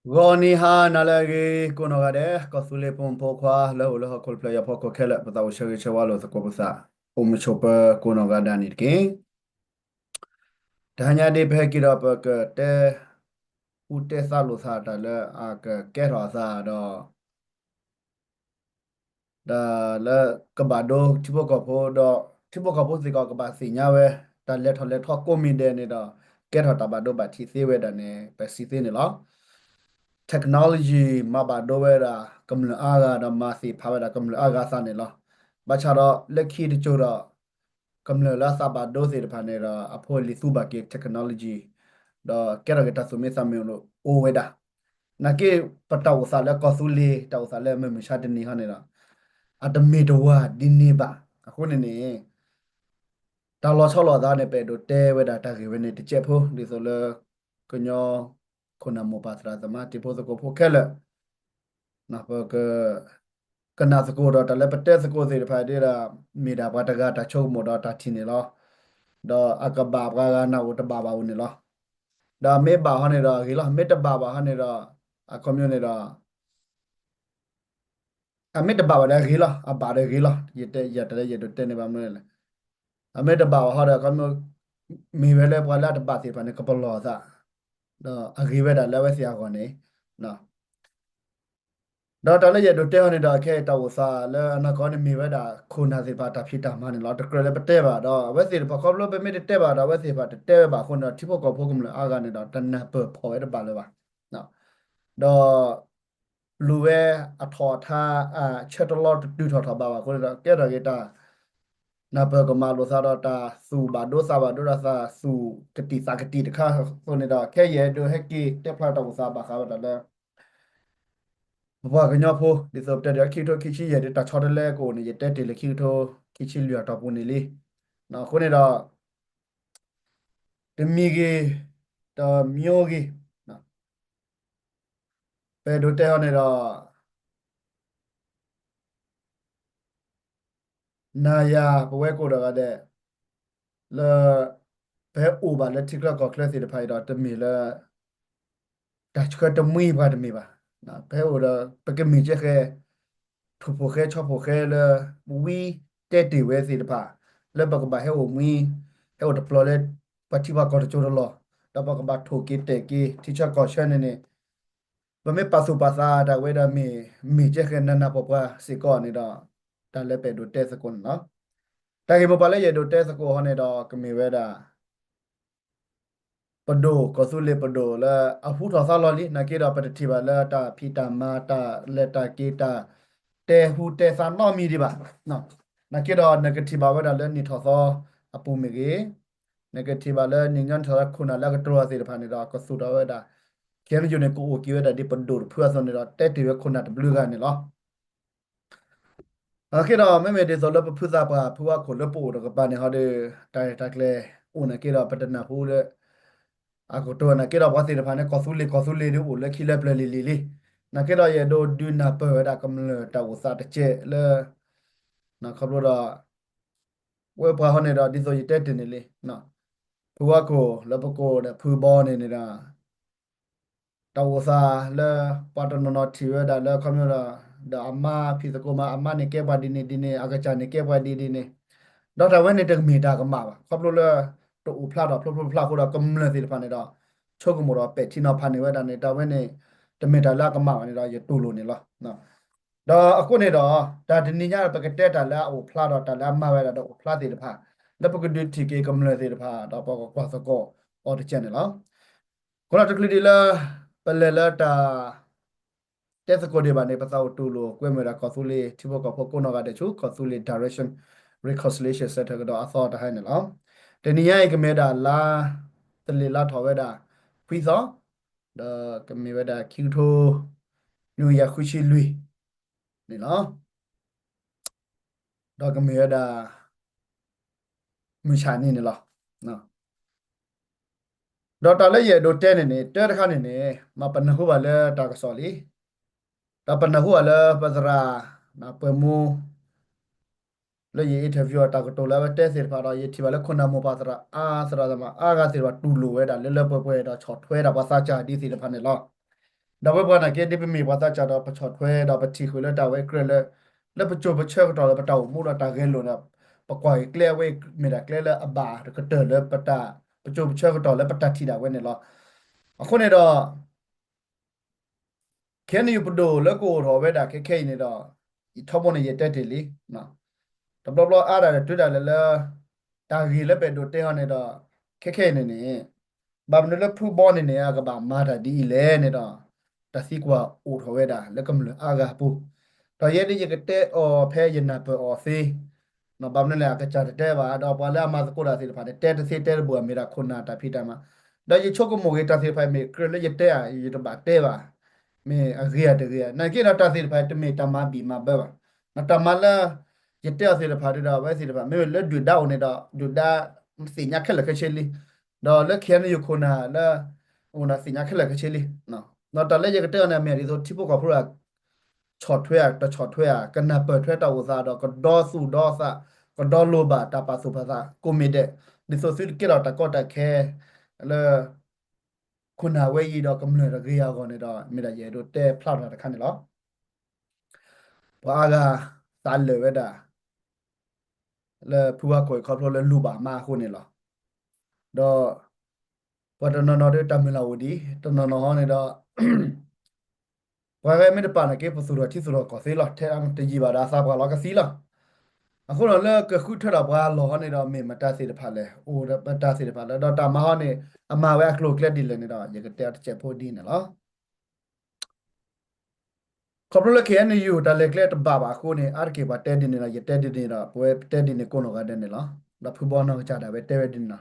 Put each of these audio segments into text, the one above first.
ဂီၤနံၤဟါနၤလၢအဂ့ၤ ကိးနီၢ်ဂၤဒဲး ကီၢ်သူလ့ၤဖိမုၣ်ဖိခွါလၢအိၣ်လၢဟီၣ်ခိၣ်တဖျၢၣ် ယီၤဖိခိၣ်ခဲလၢာ် ပသးအိၣ်ဆၢဂ့ၤဆၢဝါလိာ်သကိးပသး အိၣ်မုာ်ဆိးပၢၤကိးနီၢ်ဂၤဒဲးန့ၣ်တက့ၢ်. တဟါညါဒ်ပဟဲက့ၤဒီး ပကတဲဟူးတဲသါလိာ်သးတၢ်လၢအကကဲထီၣ်အသးဒီး တၢ်လၢကဘၣ်ဒိထံဖိကီၢ်ဖိဒီး ထံဖိကီၢ်ဖိစ့ၢ်ကီးကဘၣ်သ့ၣ်ညါဝဲ တၢ်လဲၤထီၣ်လဲၤထီကိးမံၤဒဲးန့ၣ်ဒီး ကဲထီၣ်တၢ်ဘၣ်ဒိဘၣ်ထံးသ့ဝဲဒၣ်န့ၣ် ပစံးသ့န့ၣ်လီၤ. Technology မၤဘၣ်ဒိဝဲဒၣ်ကမျၢၢ်အါဂၤဒီး မၤသ့ၣ်ဖးဝဲဒၣ်ကမျၢၢ်အါဂၤသးန့ၣ်လီၤ. ဘၣ်ဆၣ်ဒီးလၢခံတစိၤဒီး ကမျၢၢ်လၢအသးဘၣ်ဒိသ့ၣ်တဖၣ်န့ၣ်ဒီး အဖိအလံၤသူဘၣ်က့ၤ technology ဒီးကဲထီၣ်က့ၤတၢ်သူၣ်မံသးမုာ်အိၣ်ဝဲဒၣ်. နာ်က့ ပတၢ်အိၣ်သးလၢကီၢ်သူလ့ၤ တၢ်အိၣ်သးလၢမုၢ်မဆါတနံၤဟီန့ၣ်ဒီး အတမ့ၢ်တဝၢ်ဒ်န့ၣ်ဘၣ်. အဃိန့ၣ်န့ၣ် တၢ်လီၤဆီလိာ်သးန့ၣ် ပအဲၣ်ဒိးတဲဝဲဒၣ်တၢ်ဂ့ၢ်ဝဲန့ၣ်တစဲးဖိ ဒ်သိးလၢ ကညီ ခိၣ်နၢ်မိၢ်ပၢ်သရၣ်သမါတံၤဖိသကိးဖိခဲလၢာ် ပက ကနၣ်သကိးဒီးတၢ်လၢပတဲသကိးသ့ၣ်တဖၣ်ဒ်ဒီး မ့ၢ်ဒၣ်ပှၤတဂၤတၢ်ဆိကမိၣ်ဒီးတၢ်ထံၣ်န့ၣ်လီၤ. ဒီးအကဘၣ်ပှၤဂၤနၢ်အိၣ်တဘၣ်ဘၣ်အိၣ်န့ၣ်လီၤ. ဒီးမ့ၢ်ဘၣ်ဟီန့ၣ်ဒီးအဂ့ၤလီၤ, မ့ၢ်တဘၣ်ဘၣ်ဟီန့ၣ်ဒီး အခီပညီန့ၣ်ဒီး အမ့ၢ်တဘၣ်ဘၣ်ဒီးအဂ့ၤလီၤ, အဘၣ်ဒီးဂ့ၤလီၤ. ယတဲယၤတၢ်လၢယအဲၣ်ဒိးတဲန့ၣ်ဘၣ်မနုၤလဲၣ်, အမ့ၢ်တဘၣ်ဘၣ်ဟီဒီး အခီပညီ မ့ၢ်ဝဲလၢပှၤလၢအတဘၣ်သ့ၣ်တဖၣ်န့ၣ် ကပလီၢ်အသး ဒီးအဂ့ၤဝဲဒၣ်လၢအဝဲသ့ၣ်အဂီၢ်န့ၣ် ဒီးတၢ်လၢယအဲၣ်ဒိးတဲအီၤန့ၣ်ဒီး ခဲအံၤတၢ်အိၣ်သးလၢအနီၢ်ကီၢ်န့ၣ်မ့ၢ်ဝဲဒၣ် ခိၣ်နၢ်သ့ၣ်တဖၣ်တၢ်ဖံးတၢ်မၤန့ၣ်လီၤ. တကြၢးလၢပတဲဘၣ်ဒီး အဝဲသ့ၣ်တဖၣ် ခီဖျိပမ့ၢ်တတဲဘၣ်ဒီး အဝဲသ့ၣ်တဖၣ်တတဲဝဲဘၣ်အဃိန့ၣ်ဒီး ထံဖိကီၢ်ဖိကမျၢၢ်အါဂၤန့ၣ်ဒီး တနၢ်ပၢၢ်ဖီၣ်ဝဲတဘၣ်လၢၤဘၣ်. ဒီး လူၤဝဲအထီၣ်အထါ အဆၢတလီၢ်တတုၤထီၣ်ထီၣ်ဘၣ်ဘၣ်အဃိန့ၣ်ဒီး ကဲထီၣ်က့ၤတၢ် နၢ်ပၢၢ်ကမၣ်လိာ်သးဒီးတၢ်သူၣ်ဘၣ်ဒိသးဘၣ်ဒိဒီးသးသူၣ်ကတံာ်သးကတံာ်တခါအသိးန့ၣ်ဒီး ခဲအံၤယအဲၣ်ဒိးဟဲက့ၤတဲဖျါတၢ်အိၣ်သးဘၣ်ဃးဝဲဒၣ်လၢ ပပှၤကညီဖိ ဒ်သိးပတဲဒီး ခံကထိခံဆံယဲၢ်ဒ်တၢ်ဆီတလဲကအိၣ်န့ၣ် ယတဲတ့ၢ်လၢခံကထိခံဆံလွံၢ်အတီၢ်ပူၤန့ၣ်လံ. အဃိန့ၣ်ဒီး တမံၤဂ့ၤ တမျိုးဂ့ၤ ပအဲၣ်ဒိးတဲအီၤန့ၣ်ဒီး နၤယၤပဝဲကိးဂၤဒဲး လၢ ပဟဲအိၣ်ဘၣ်လၢထံချၢကီၢ်ချၢသ့ၣ်တဖၣ်အံၤဒီး တမ့ၢ်လၢ တၢ်ဆှၢတမှံပှၤတမ့ၢ်ဘၣ်. ပဟဲအိၣ်ဒီး ပကမ့ၢ်ကဲဃဲ ထိၣ်ဖိၣ်ဃဲဆီဖိၣ်ဃဲလၢ ဝံတဲတ့ၢ်ဝဲသ့ၣ်တဖၣ် လၢပကဘၣ်ဟဲအိၣ်မှံ ဟဲအိၣ်တပျီၤလၢ ပှၤထံပှၤကီၢ်တစိၤတလီၢ် ဒီးပကဘၣ်ထိၣ်က့ၤတဲာ်က့ၤ ထံဆၢကီၢ်ဆၢန့ၣ်န့ၣ် ပမ့ၢ်ပာ်သူၣ်ပာ်သးတၢ်ဝဲဒီးမ့ၢ် မ့ၢ်ကဲဃဲနးနးပှၤပှၤစ့ၢ်ကီးန့ၣ်ဒီး တၢ်လၢပအဲၣ်ဒိးတဲသကိးန့ၣ်လီၤ. တၢ်ဂ့ၢ်မိၢ်ပှၢ်လၢယအဲၣ်ဒိးတဲသကိးဟီန့ၣ်ဒီး ကမ့ၢ်ဝဲဒၣ် ပဒိၣ် ကီၢ်သူလ့ၤပဒိၣ်လၢအဟူထီၣ်သါလီၤလံ နာ်က့ဒီးပတထံၣ်ဘၣ်လၢတၢ်ဖံးတၢ်မၤ တၢ်လဲၤတၢ်က့ၤ တၢ်တဲဟူတဲသါနီတမံၤဒံးဘၣ်. နာ်က့ဒီးနကထံၣ်ဘၣ်ဝဲဒၣ်လၢနံၣ်ထီၣ်သီအပူၤမ့ၢ်ဂ့ၤ, နကထံၣ်ဘၣ်လၢနံၣ်ညီနံၣ်ထီၣ်သီခိၣ်နၢ်လၢအကတြူၢ်သ့ၣ်တဖၣ်န့ၣ်ဒီး ကသူၣ်ထီၣ်ဝဲဒၣ် ခဲမယုၢ်န့ၣ် ကအိၣ်က့ၤဝဲဒၣ်ဒ်ပဒိၣ်တဖုအသိးန့ၣ်ဒီး တဲတ့ၢ်ဝဲခိၣ်နၢ်တဘျုးဂၤန့ၣ်လီၤ. အက့ဒီး မ့မ့ၢ်ဒ်သိးလၢပဖုသးပှၢ်ဖုဝါခိၣ်လၢပအိၣ်တကပၤန့ၣ်ဟီဒီး တၢ်ရဲၣ်တၢ်ကျဲၤအိၣ်နာ်က့ဒီး ပတနၢ်ဟူလၢ အကတိၤနာ်က့ဒီး ပှၤသ့ၣ်တဖၣ်န့ၣ် ကီၢ်သူလ့ၤ ကီၢ်သူလ့ၤဒ်အိၣ်လၢခံလၢပျၢၤလံၤလံၤလံ. နာ်က့ဒီး ယအဲၣ်ဒိးဒုးနၢ်ပၢၢ်ဝဲဒၣ်ကမျၢၢ်တၢ်အိၣ်သးတကဲးလၢ ခီဖျိဒီး ဝဲပှၤဟီန့ၣ်ဒီး ဒ်သိးယတဲတ့ၢ်န့ၣ်လံ ဖုဝါခိၣ်လၢပကိးဒီးဖုဘီန့ၣ်န့ၣ်ဒီး တၢ်အိၣ်သးလၢ ပှၤတနီၤနီၤထံၣ်ဝဲဒၣ်လၢခီဖျိဒီး ဒီးအမါဖံးသကိးမး အမါန့ၣ်ကဲပှၤဒ်န့ၣ်ဒ်န့ၣ် အကစၢ်န့ၣ်ကဲပှၤဒ်ဒ်န့ၣ် ဒီးတၢ်ဝဲန့ၣ်တမ့ၢ်တၢ်ကမၣ်ဘၣ် ခီဖျိလၢ တအိၣ်ဖျါထီၣ်ဖျိဖျိဖျါအဃိဒီး ကမျၢၢ်သ့ၣ်တဖၣ်န့ၣ်ဒီး ဆိကမိၣ်ဒီးပဲာ်ထံနီၤဖးန့ၢ်ဝဲဒၣ်န့ၣ် တၢ်ဝဲန့ၣ် တမ့ၢ်တၢ်လၢအကမၣ်ဘၣ်န့ၣ်ဒီး ယတူၢ်လိာ်န့ၣ်လီၤ. ဒီးအဃိန့ၣ်ဒီး တၢ်တနံၤညါပကတဲတၢ်လၢအအိၣ်ဖျါဒီးတၢ်လၢအမၤဝဲဒၣ်ဒီးအိၣ်ဖျါသ့ၣ်တဖၣ် လၢပကဒုးထံၣ်က့ၤကမျၢၢ်သ့ၣ်တဖၣ်ဒီးပကကွၢ်သကိးအီၤတကဲးန့ၣ်လီၤ. အဃိဒီးတချုးဒံးလၢ ပလဲၤလၢတၢ် တဲသကိးဒံးဘၣ်န့ၣ် ပသးအိၣ်တူၢ်လိာ်ကွဲမုာ်ဒၣ်ကီၢ်သူလ့ၤ ထံဖိကီၢ်ဖိကိးနီၢ်ဂၤဒဲးဆူ ကီၢ်သူလ့ၤ Direction Reconciliation Center ကဒီးအသီတဟါန့ၣ်လီၤ. တနံၤညါအံၤကမ့ၢ်ဝဲဒၣ်လါ သလ့ၤလါထီၣ်ဝဲဒၣ် ခွံသီ ဒီးကမ့ၢ်ဝဲဒၣ်ခံကထိ နွံကယၤဃုဆံလွံၢ်န့ၣ်လီၤ. ဒီးကမ့ၢ်ဝဲဒၣ် မုၢ်ဆါနံၤန့ၣ်လီၤ. ဒီးတၢ်လၢယအဲၣ်ဒိးတဲန့ၣ်န့ၣ် တၢတခါန့ၣ်န့ၣ် မ့ၢ်ပနၢ်ဟူဘၣ်လၢတၢ်ကစီၣ်လံ ဒီးပနၢ်ဟူဘၣ်လၢပသရၣ် ပှဲၤမူ လၢယ interview အတၢ်ကတိၤလၢအဝဲတဲသ့ၣ်တဖၣ်ဒီး ယထံၣ်ဘၣ်လၢခိၣ်နၢ်မိၢ်ပၢ်သရၣ်အါ သရၣ်သမါအါဂၤသ့ၣ်တဖၣ်တူၢ်လိာ်ဝဲဒၣ်လၢလၢပှဲၤပှဲၤဒီးဆီၣ်ထွဲဒၣ်ပှၤသးစၢ်ဒ်သ့ၣ်တဖၣ်န့ၣ်လီၤ. ဒီးဝဲပှၤနာ်က့ ဒ်ပမ့ၢ်ပှၤသးစၢ်ဒီး ပဆီၣ်ထွဲဒီးပထံၣ်ဃုာ်လၢတၢ်ဝဲကြၢးလၢ လၢပစိၤပဆၢကတီၢ်လၢပတၢ်အိၣ်မူဒီးတၢ်ဂဲၤလိာ်ဒီး ပကွၢ်က့ၤကျဲအဝဲမ့ၢ်ဒၣ်ကျဲလၢအဘၣ်ကတၢၢ်လၢပတၢ် ပစိၤပဆၢကတီၢ်လၢပတၢ်ထံၣ်ဒၣ်ဝဲန့ၣ်လီၤ. အဃိန့ၣ်ဒီး ခဲအံၤန့ၣ် ပဒိၣ်လၢကအိၣ်ထီၣ်ဝဲဒၣ်ခဲခဲအံၤန့ၣ်ဒီး ယထီဘိန့ၣ် ယတဲတ့ၢ်လံ. တဘျီဘျီအါဒၣ်ဒီးတုၤဒၣ်လဲာ်လၢ တၢ်ဂ့ၢ်လၢပအဲၣ်ဒိးတဲအီၤန့ၣ်ဒီး ခဲခဲအံၤန့ၣ်န့ၣ် ဘၣ်မနုၤလၢဖုဘီန့ၣ်န့ၣ် အကဘၣ်မၤတၢ်ဒ်အံၤလဲၣ်န့ၣ်ဒီး တၢ်သံကွၢ်အိၣ်ထီၣ်ဝဲဒၣ်လၢကမျၢၢ်အါဂၤအပူၤ, ဒီးယဲဒၣ်ယကတဲအီၤဖဲယနၢ်ပၢၢ်အီၤသ့ ဘၣ်မနုၤလဲၣ် အကစၢ်တတဲဘၣ် ဒီးပှၤလၢအမၤသကိးတၢ်သ့ၣ်တဖၣ်န့ၣ် တဲတသ့တဲတဘၣ် မ့ၢ်ဒၣ်ခိၣ်နၢ်တၢ်ဖံးတၢ်မၤ, ဒီးယဆိကမိၣ်ဂ့ၤတၢ်သ့ၣ်တဖၣ်မ့ၢ်ကြၢးလၢယတဲဧါ ယတဘၣ်တဲဘၣ်, မ့ၢ်အဂ့ၤဧါတဂ့ၤဧါ, နာ်က့ဒီးတၢ်သ့ၣ်တဖၣ်တမ့ၢ်တၢ်မၤဘံၣ်မၤဘၢဘၣ်, ဒီးတၢ်မၤလၢ ယတဲအီၤသ့ၣ်တဖၣ်ဒီး အဝဲသ့ၣ်တဖၣ် မ့မ့ၢ်လၢဒုၣ်ဒါအိၣ်န့ၣ်ဒီး ဒုၣ်ဒါသ့ၣ်ညါခဲလၢာ်ခဲဆ့လံ, ဒီးလၢ ခဲအံၤန့ၣ် ယခိၣ်နၢ်လၢ အိၣ်ဒီးသ့ၣ်ညါခဲလၢာ်ခဲဆ့လံ. ဒီးတၢ်လၢယကတဲအီၤန့ၣ် မ့ၢ်ဒ်သိးထံဖိကီၢ်ဖိ ဆီၣ်ထွဲဧါ တဆီၣ်ထွဲဧါ ကနၢ်ပၢၢ်ထွဲတၢ်အိၣ်သးဒီး ကဒီသူၣ်ဒီသး ကဒီလိၣ်ဘၣ်တၢ်ပာ်သူၣ်ပာ်သးကိးမံၤဒဲး, ဒ်သိးသုတကဲထီၣ်တၢ်ကီတၢ်ခဲ လၢ ခိၣ်နၢ်ဝဲအံၤဒီးကမျၢၢ်တဂ့ၤအဂီၢ်န့ၣ်ဒီး မ့ၢ်ဒၣ်ယအဲၣ်ဒိးတဲဖျါထီၣ်တခါန့ၣ်လီၤ. ပှၤအါဂၤသးလၢာ်ဝဲဒၣ် လၢဖုဝါခိၣ်အံၤခီဖျိလၢလူၤဘၣ်မါအဃိန့ၣ်လီၤ. ဒီး ပှၤတနီၤနီၤဒီးတၢ်မုၢ်လၢ်အိၣ်ဒံး တနီၤနီၤဟီန့ၣ်ဒီး ပှၤဂၤမ့ၢ်တပာ်နာ်က့ ပသူၣ်ထီၣ်ထံသူၣ်ထီၣ်ကီၢ်သ့လီၤ, ထဲတယံာ်ဘၣ်ဒီးအသးပှၢ်လီၤကသံလီၤ. အဃိဒီးလၢကဃုထၢဒီးပှၤလီၢ်ဟီန့ၣ်ဒီး မ့ၢ်မတၤသ့ၣ်တဖၣ်လဲၣ်, အိၣ်ဒီးမတၤသ့ၣ်တဖၣ်လဲၣ်, ဒီးတၢ်မၤဟီန့ၣ် အမၤဝဲအကျိၤအကျဲဒ်လဲၣ်န့ၣ်ဒီး ယကတဲအီၤတစဲးဖိဒ်န့ၣ်လီၤ. ခီဖျိလၢ ခဲအံၤန့ၣ် ယိၤတၢ်လဲၤကျဲတဘၣ်ဘၣ်အဃိန့ၣ် အါတက့ၢ်ပှၤတဲဒ်န့ၣ်ဒီး ယတဲဒ်န့ၣ်ဒီး ပဝဲပတဲဒ်န့ၣ်ကိးနီၢ်ဂၤဒဲးန့ၣ်လီၤ. ဒီးဖုဘီနီၢ်ကစၢ်ဒၣ်ဝဲတဲဝဲဒ်န့ၣ်လီၤ.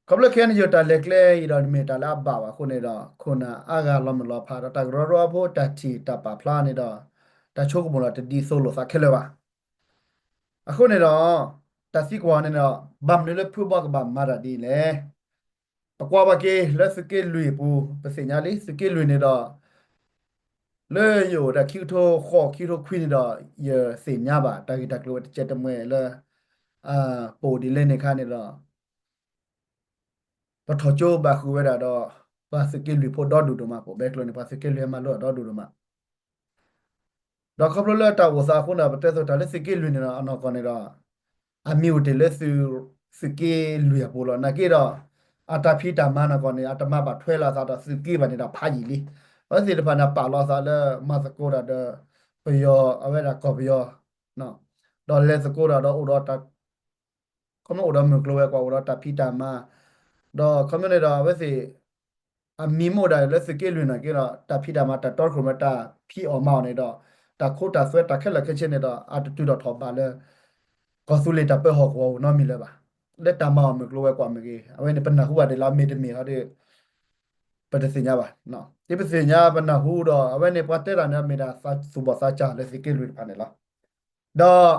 ခီဖျိလၢ ခဲအံၤန့ၣ် ယိၤတၢ်လဲၤကျဲအံၤဒီး မ့ၢ်တၢ်လၢအဘၣ်ဘၣ်အဃိန့ၣ်ဒီး ခိၣ်နၢ်အါဂၤလီၤမုၢ်လီၤဖးဒီး တၢ်ကရၢကရိဖိတၢ်ထံၣ်တၢ်ပာ်ဖျါန့ၣ်ဒီး တၢ်ဆိကမိၣ်လီၤတဒ်သိးလိာ်သးခဲလၢာ်ဘၣ်. အဃိန့ၣ်ဒီး တၢ်သံကွၢ်န့ၣ်ဒီး ဘၣ်မနုၤလၢဖုဘီကဘၣ်မၤတၢ်ဒ်အံၤလဲၣ်. ပကွၢ်ဘၣ်က့ၤလၢသုးက့လွံၢ်အပူၤ ပသ့ၣ်ညါလံ သုးက့လွံၢ်န့ၣ်ဒီး လၢယအိၣ်ဒီးခံကထိဃိး ခံကထိခွံန့ၣ်ဒီး ယသ့ၣ်ညါဘၣ် တၢ်ဂ့ၢ်တၢ်ကျိၤဝဲတကဲတမှဲလၢ ပအိၣ်ဒ်လဲၣ်န့ၣ်အခါန့ၣ်ဒီး ပထီၣ်ကၠိဘၣ်ဃုာ်ဝဲဒၣ်ဒီး ပှၤသုးက့လွံၢ်ဖိဒီဒူၣ်ဒိၣ်မး ပအိၣ်ဘဲကျိၤန့ၣ် ပှၤသုးက့လွံၢ်မၤလိဒီဒူၣ်ဒိၣ်မး ဒီးခီဖျိလၢတၢ်အိၣ်သးအဃိန့ၣ် ပတဲသိးတၢ်လၢသုးက့လွံၢ်န့ၣ်ဒီး အနီၢ်ကီၢ်န့ၣ်ဒီး အမံၤအိၣ်တ့ၢ်လၢ သုးက့လွံၢ်အပူၤလီၤ. နာ်က့ဒီး အတၢ်ဖံးတၢ်မၤနီၢ်ကီၢ်န့ၣ် အတမၤဘၣ်ထွဲလီၤအသးဒီးသုးက့ဘၣ်န့ၣ်ဒီးဖးယံာ်လံ. အဝဲသ့ၣ်တဖၣ်န့ၣ် ပာ်လီၤအသးလၢမၤသကိးတၢ်ဒီး ပယီၤ အဝဲဒၣ်ကီၢ်ပယီၤ ဒီးလဲၤသကိးတၢ်ဒီးအိၣ်ဒီးတၢ် ခီမ့ၢ်အိၣ်ဒီးမုၢ်ကျိၤဝဲၤကွာ် အိၣ်ဒီးတၢ်ဖံးတၢ်မၤ, ဒီးခီမ့ၢ်န့ၣ်ဒီး အဝဲသ့ၣ် အမံၤမ့ၢ်အိၣ်ဒၣ်လၢသုးက့လွံၢ်နာ်က့ဒီး တၢ်ဖံးတၢ်မၤတၢ်တီတခိၣ်မ့ၢ်တၢ်ဖံးအီၣ်မၤအီၣ်န့ၣ်ဒီး တၢ်ခိတၢ်သွဲတၢ်ခဲလၢာ်ခဲဆ့န့ၣ်ဒီး အတတုၤထီၣ်ထီၣ်ဘးလၢ ကီၢ်သူလ့ၤတၢ်ပၢဟီၣ်ကဝီၤပူၤနီတမံၤလၢၤဘၣ်. လၢတၢ်မၤအီၣ်မုၢ်ကျိၤဝဲၤကွာ်မ့ၢ်ဂ့ၤ အဝဲန့ၣ်ပနၢ်ဟူဘၣ်ဒ်လဲၣ်မ့ၢ်တမ့ၢ်ဟီဒီး ပတသ့ၣ်ညါဘၣ်. ဒ်ပသ့ၣ်ညါပနၢ်ဟူဒီး အဝဲန့ၣ်ပှၤတဲတၢ်န့ၣ် မ့ၢ်ဒၣ်သူၣ်ဘီၣ်သးစၢ်လၢသုးက့လွံၢ်တဖၣ်န့ၣ်လီၤ. ဒီး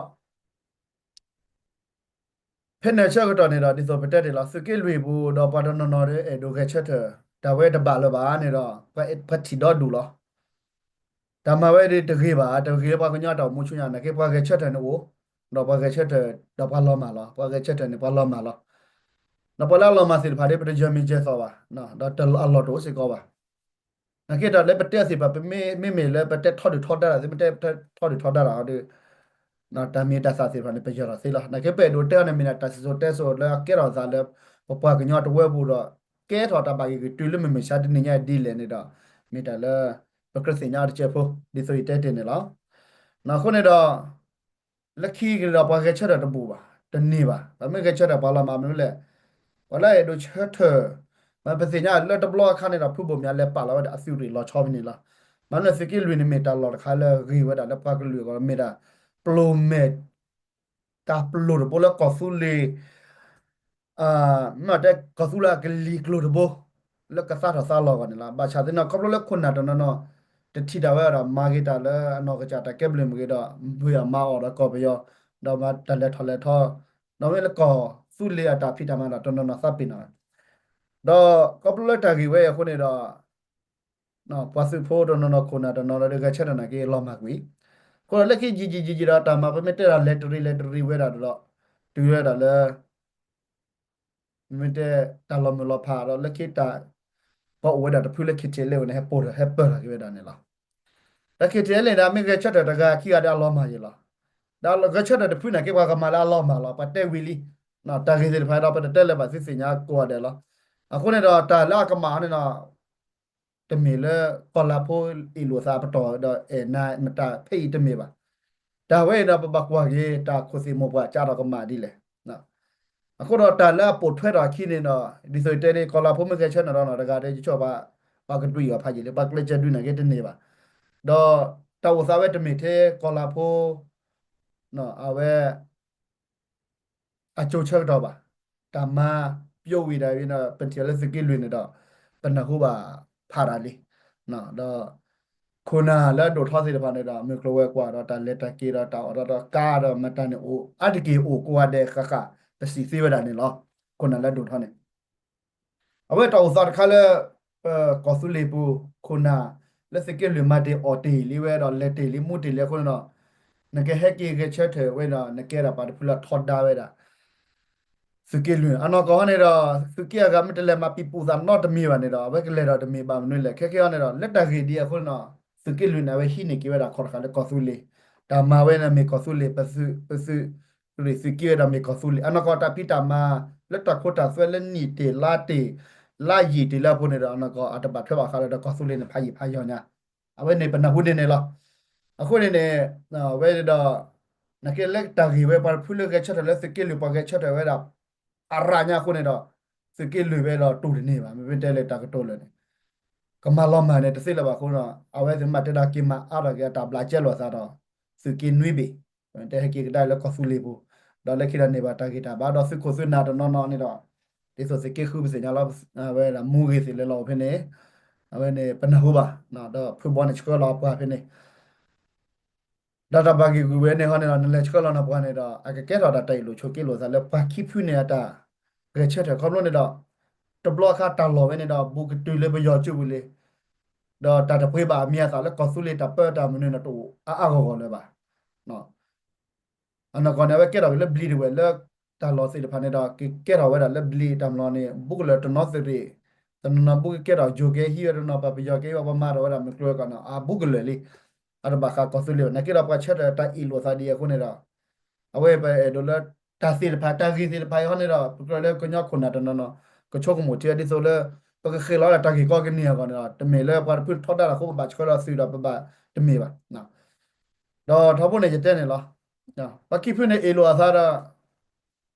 ဖဲန့ၣ်ဆၢကတီၢ်န့ၣ်ဒီး ဒ်သိးပတဲတ့ၢ်လီၤ သုးက့လွံၢ်ပူၤဒီးပှၤတနီၤနီၤဒီးအဲၣ်ဒိးဂဲၤဆၢထၢၣ် တၢ်ဝဲတဘၣ်လၢၤဘၣ်န့ၣ်ဒီး ပှၤထံၣ်ဒီဒူၣ်လီၤ. တၢ်မၤဝဲဒ်တဂ့ၤဘၣ် တဂ့ၤလၢပှၤကညီတၢ်အိၣ်မူဆူညါ နာ်က့ပှၤဂဲၤဆၢထၢၣ်န့ၣ်အိၣ် ဒီးပှၤဂဲၤဆၢထၢၣ်ဒီးပှၤလီၤမၢ်လီၤ ပှၤဂဲၤဆၢထၢၣ်န့ၣ်ပှၤလီၤမၢ်လီၤ. ဒီးပှၤလၢအလီၤမၢ်သ့ၣ်တဖၣ်ဒီး ပတယၢၤမ့ၢ်ယၢၤသီဘၣ် ဒီးအလီၢ်တအိၣ်စ့ၢ်ကီးဘၣ်. နာ်က့ဒီးလၢပတဲသ့ၣ်တဖၣ် ပမ့မ့ၢ်လၢပတဲထီဒုၣ်ထီဒါတၢ်သ့ ပတဲထီဒုၣ်ထီဒါတၢ်ဒီး တၢ်မ့ၢ်တၢ်သၣ်သ့ၣ်တဖၣ်န့ၣ် ပယၢၤထီၣ်သ့လီၤ. နာ်က့ပအဲၣ်ဒိးတဲအီၤန့ၣ် မ့ၢ်ဒၣ်တၢ်စံၣ်စိၤတဲစိၤလၢအကဲထီၣ်သးလၢ ပပှၤကညီတဝၢပူၤဒီး ကဲထီၣ်တၢ်ဘၣ်ဂ့ၢ်ဂ့ၢ်တုၤလၢမုၢ်မဆါတနံၤညါဒ်လဲၣ်န့ၣ်ဒီး မ့ၢ်တၢ်လၢ ပကြၢးသ့ၣ်ညါအီၤတစဲးဖိ ဒ်သိးယတဲတ့ၢ်န့ၣ်လီၤ. အဃိန့ၣ်ဒီး လၢခံက့ၤဒီးပှၤဂဲၤဆၢထၢၣ်တဘူၣ်ဘၣ် တန့ၢ်ဘၣ် ပမ့ၢ်ဂဲၤဆၢထၢၣ်ပှၤလီၤမၢ်မနုၤလဲၣ်. ပှၤလၢအအဲၣ်ဒိးဆၢထၢၣ် ပသ့ၣ်ညါလၢတဘျီအခါန့ၣ်ဒီး ဖုဘိၣ်မၠးလဲၤပာ်လီၤဝဲဒၣ်အသုးရ့ၣ်လီၤဆီဖဲန့ၣ်လီၤ. မ့ၢ်လၢသုးက့လွံၢ်န့ၣ်မ့ၢ်တၢ်လီၢ်တခါလၢဂ့ၤဝဲဒၣ်လၢပှၤကလုာ်အဂီၢ် မ့ၢ်ဒၣ် ပျိၢ်မဲာ် တၢ်ပျိၢ်တဘိလၢကီၢ်သူလ့ၤ မ့ၢ်တဲကီၢ်သူလ့ၤအကလံၤကျိၤတဘိ လၢကသါထီၣ်သါလီၤအဂီၢ်န့ၣ်လီၤ. ဘၣ်ဆၣ်သနာ်က့ ခီဖျိလၢခိၣ်နၢ်တနီၤနီၤ တထံၣ်တၢ်ဝဲဒီး မၤဂ့ၤတၢ်လၢအနီၢ်ကစၢ်တၢ်ကဲဘျုးမ့ၢ်ဂ့ၤဒီး ဘုးအမၤအီၣ်ဒီးကီၢ်ပယီၤ ဒီးမၤတၢ်လဲၤထီၣ်လဲၤထီ ဒီးမ့ၢ်လၢကီၢ်သူလ့ၤအတၢ်ဖံးတၢ်မၤဒီးတနီၤနီၤသးပ့ၤနီၣ် ဒီးခီဖျိလၢတၢ်ဂ့ၢ်ဝဲအံၤအဃိန့ၣ်ဒီး ပှၤသုးဖိတနီၤနီၤခိၣ်နၢ်တနီၤနီၤဒီးဂဲၤဆၢထၢၣ်နာ်က့လီၤမၢ်ကွံာ်. အဃိဒီးလၢခံယံာ်ယံာ်ယံာ်ယံာ်ဒီး တၢ်မၤပမ့ၢ်တဲဒီးလဲၤတရံးလဲၤတရံးဝဲဒၣ်ဒီး တုၤဝဲဒၣ်လၢ မ့မ့ၢ်တဲတၢ်လီၤမုၢ်လီၤဖးဒီးလၢခံတၢ် ပှၤအိၣ်ဝဲဒၣ်တဖုလၢ KTLA န့ၣ် ဟဲပိာ်ထီၣ် ဟဲပၢၢ်ထီၣ်က့ၤဝဲဒၣ်န့ၣ်လီၤ. ဒီး KTLA န့ၣ် မ့ၢ်ဂဲၤဆၢထၢၣ်တဂၤခံဂၤဒီးအလီၤမၢ်ယဲလီၤ. ဒီးဂဲၤဆၢထၢၣ်တဖုန့ၣ် ကဲပှၤကမၤလၢအလီၤမၢ်လီၤ ပှၤတဲဝံၤလံ. တၢ်ဂ့ၢ်သ့ၣ်တဖၣ်ဒီး ပတတဲလၢၤဘၣ် သုသ့ၣ်ညါကိးဂၤဒဲးလီၤ. အဃိန့ၣ်ဒီး တၢ်လၢအကမၣ်အီၤန့ၣ်ဒီး တမ့ၢ်လၢကီၢ်လၤဖိအ့ၣ်လိာ်သးအပတီၢ်ဒီး အဲၣ်နၤမတၤဖဲအံၤတမ့ၢ်ဘၣ်. တၢ်ဝဲအံၤဒီး ပဘၣ်ကွၢ်က့ၤ တၢ်ခိၣ်သ့ၣ်မိၢ်ပှၢ်ကးထီၣ်ကမၣ်ဒ်လဲၣ်. အဃိဒီးတၢ်လၢအပိာ်ထွဲထီၣ်အခံန့ၣ်ဒီး ဒ်သိးတဲန့ၣ် ကီၢ်လၤဖိမ့ၢ်ဂဲၤဆၢထၢၣ်နီၢ်နီၢ် တဂၤတဂၤ ယဆိကမိၣ် ပှၤကဒွံအီၤဖးယံာ်လံ ပှၤကျဲးစၢးဒုးနာ်က့တန့ၢ်ဘၣ်. ဒီးတၢ်အိၣ်သးဝဲတမ့ၢ်ထဲကီၢ်လၤဖိ အဝဲ အကၠိဆၢကတီၢ်ဘၣ်. တၢ်မၤပျိဝံၤဒၣ်ဝဲဒီး ပထံၣ်လၢသုးက့လွံၢ်န့ၣ်ဒီး ပနၢ်ဟူဘၣ်ဖးတၢ်လံ. ဒီး ခိၣ်နၢ်လၢအဒိၣ်ထီသ့ၣ်တဖၣ်န့ၣ်ဒီး မုၢ်ကျိၤဝဲၤကွာ်ဒီး တၢ်လဲၤတၢ်က့ၤဒီး တၢ်အီၣ်ဒီးကါဒီးမတၤန့ၣ်အိၣ် အါတက့ၢ်အိၣ်ကိးဂၤဒဲးဃၣ်ဃၣ် ပစံးသ့ဝဲဒၣ်န့ၣ်လီၤ. ခိၣ်နၢ်လၢအဒိၣ်ထီန့ၣ် အဝဲတၢ်အိၣ်သးတခါလၢ ပကီၢ်သူလ့ၤပူၤ ခိၣ်နၢ်လၢသုးက့လွံၢ်မၤတ့ၢ်အီၣ်တ့ၢ်လံဝဲဒီး လဲၤတ့ၢ်လံမူတ့ၢ်လံအဃိန့ၣ်ဒီး နကဟဲက့ၤဂဲၤဆၢထၢၣ်ဝဲဒီး နကဲဒၣ်ပှၤတဖုလၢထီဒါဝဲဒၣ် သုးက့လွံၢ် အနီၢ်ကီၢ်ဟီန့ၣ်ဒီး သုးက့အဂၤမ့ၢ်တလဲၤမၤပံၤပူၤသးနီတမံၤဘၣ်န့ၣ်ဒီး အဝဲကလဲၤဒီးတမ့ၢ်ဘၣ်မနုၤလဲၣ်. ခဲကဲအီၤန့ၣ်ဒီး လၢတၢ်ဂ့ၢ်ဒ်အဃိန့ၣ်ဒီး သုးက့လွံၢ်န့ၣ် အဝဲဟံးန့ၢ်က့ၤဝဲဒၣ်ခီၣ်တဃာ်လၢကီၢ်သူလ့ၤ တၢ်မၤဝဲန့ၣ်မ့ၢ်ကီၢ်သူလ့ၤ ပသုး ပသုးရ့ၣ်သုးက့ဝဲဒၣ်မ့ၢ်ကီၢ်သူလ့ၤ အနီၢ်ကီၢ်တၢ်ဖံးတၢ်မၤ လၢတၢ်ခိတၢ်သွဲလၢနံၣ်တ့ၢ်လါတ့ၢ် လါယံာ်တ့ၢ်လၢအပူၤန့ၣ်ဒီး အနီၢ်ကီၢ်အတဘၣ်ထွဲဘၣ်ဃးလၢၤဒီးကီၢ်သူလ့ၤန့ၣ် ဖးယံာ်ဖးယီၤညါ အဝဲန့ၣ်ပနၢ်ဟူန့ၣ်န့ၣ်လီၤ. အဃိန့ၣ်န့ၣ် အဝဲန့ၣ်ဒီး နကဲလၢတၢ်ဂ့ၢ်ဝဲပှၤတဖုလၢဂဲၤဆၢထၢၣ်လၢသုးက့လွံၢ် ပှၤဂဲၤဆၢထၢၣ်ဝဲဒၣ် အရၣ်ညါအဃိန့ၣ်ဒီး သုးက့လွံၢ်ဝဲဒီးတူၢ်တန့ၢ်ဘၣ် မ့မ့ၢ်တဲလၢတၢ်ကတိၤလၢာ်န့ၣ် ကမၤလီၤမၢ်န့ၣ် တသ့လၢၤဘၣ်အဃိဒီး အဝဲသ့ၣ်မ့ၢ်တဲဒၣ်က့ၤမၤအါထီၣ်က့ၤအတၢ်ဘျးကဲလိာ်သးဒီး သုးက့နွံဘ့ၣ် တဲဟဲက့ၤကဒါလၢကီၢ်သူလ့ၤပူၤ ဒီးလၢခံဒီးန့ၢ်ဘၣ်တၢ်ဂံၢ်တၢ်ဘါဒီးသုးခိၣ်သုးနၢ်တနီၤနီၤန့ၣ်ဒီး ဒ်သိးသုးက့ဃုပသ့ၣ်ညါလီၤ ဝဲဒၣ်မူဂ့ၤသ့ၣ်လဲၤလီၤအိၣ်ဖဲန့ၣ် အဝဲန့ၣ်ပနၢ်ဟူဘၣ် ဒီးဖုဘီန့ၣ်ဆှၢလီၤပှၤဖဲန့ၣ် ဒီးတၢ်ဘၣ်ဂံာ်ဂူာ်ဝဲန့ၣ်ဟီန့ၣ်ဒီး နလဲၤဆှၢလီၤနပှၤန့ၣ်ဒီး အကကဲထီၣ်ဒၣ်တၢ်အ့ၣ်လိာ်ဆိးက့လိာ်သးလၢပှၤခံဖုန့ၣ်အတၢ်ဂဲၤဆၢထၢၣ်ခီဖျိန့ၣ်ဒီး တဘျီအခါတၢ်လီၢ်ဝဲန့ၣ်ဒီး ဘူးကတုၤလၢပယီၤစုပူၤလံ ဒီးတၢ်တပှ့ၤဘၣ်အမံၤအသၣ်လၢကီၢ်သူလ့ၤတၢ်ပၢတၢ်မနုၤန့ၣ် တအိၣ်အါအါဂီၢ်ဂီၢ်လၢၤဘၣ် အနီၢ်ကီၢ်န့ၣ် အဝဲကဲထီၣ်က့ၤလၢဘျံးတဝဲၢ်လၢ တၢ်လီၢ်သ့ၣ်တဖၣ်န့ၣ်ဒီး ကကဲထီၣ်ဝဲဒၣ်လၢဘျံးတၢ်မလီၤန့ၣ် ဘူးကလၢာ်တနီသရံၣ် တနီၤနီၤဘူးကကဲထီၣ်ယိၤကဲဟံးဝဲတနီၤ ပှၤပယီၤကဲဟံးဝဲ ပှၤမၤထီၣ်ဝဲဒၣ်မုၢ်ကျိၤဝဲၤကွာ်န့ၣ် အဘူးကလၢာ်လံ အတဘၣ်ဃးကီၢ်သူလ့ၤဘၣ် နာ်က့ဒီးပှၤဆၢထၢၣ်တၢ်အ့ၣ်လိာ်သးဒ်အံၤအဃိန့ၣ်ဒီး အဝဲပအဲၣ်ဒိးလၢ တၢ်သ့ၣ်တဖၣ် တၢ်ဂ့ၢ်သ့ၣ်တဖၣ်အံၤဟီန့ၣ်ဒီး ပကြၢးလၢကညီခိၣ်နၢ်တနီၤနီၤ ကဆိကမိၣ်ထံဒ်သိးလၢ ပကဃ့ၢ်လီၤဒၣ်တၢ်ဂ့ၢ်ကီကန့ၢ်အဂီၢ်န့ၣ်ဒီး တမ့ၢ်လၢပှၤတဖုထီဒါတၢ်အဃိ ပဘၣ်ဆှၢလီၤသုးဒီးပဘၣ်တမ့ၢ်ဘၣ် ဒီးထီဘိန့ၣ်ယတဲန့ၣ်လီၤ. ပှၤခံဖုန့ၣ်အ့ၣ်လိာ်အသးဒီး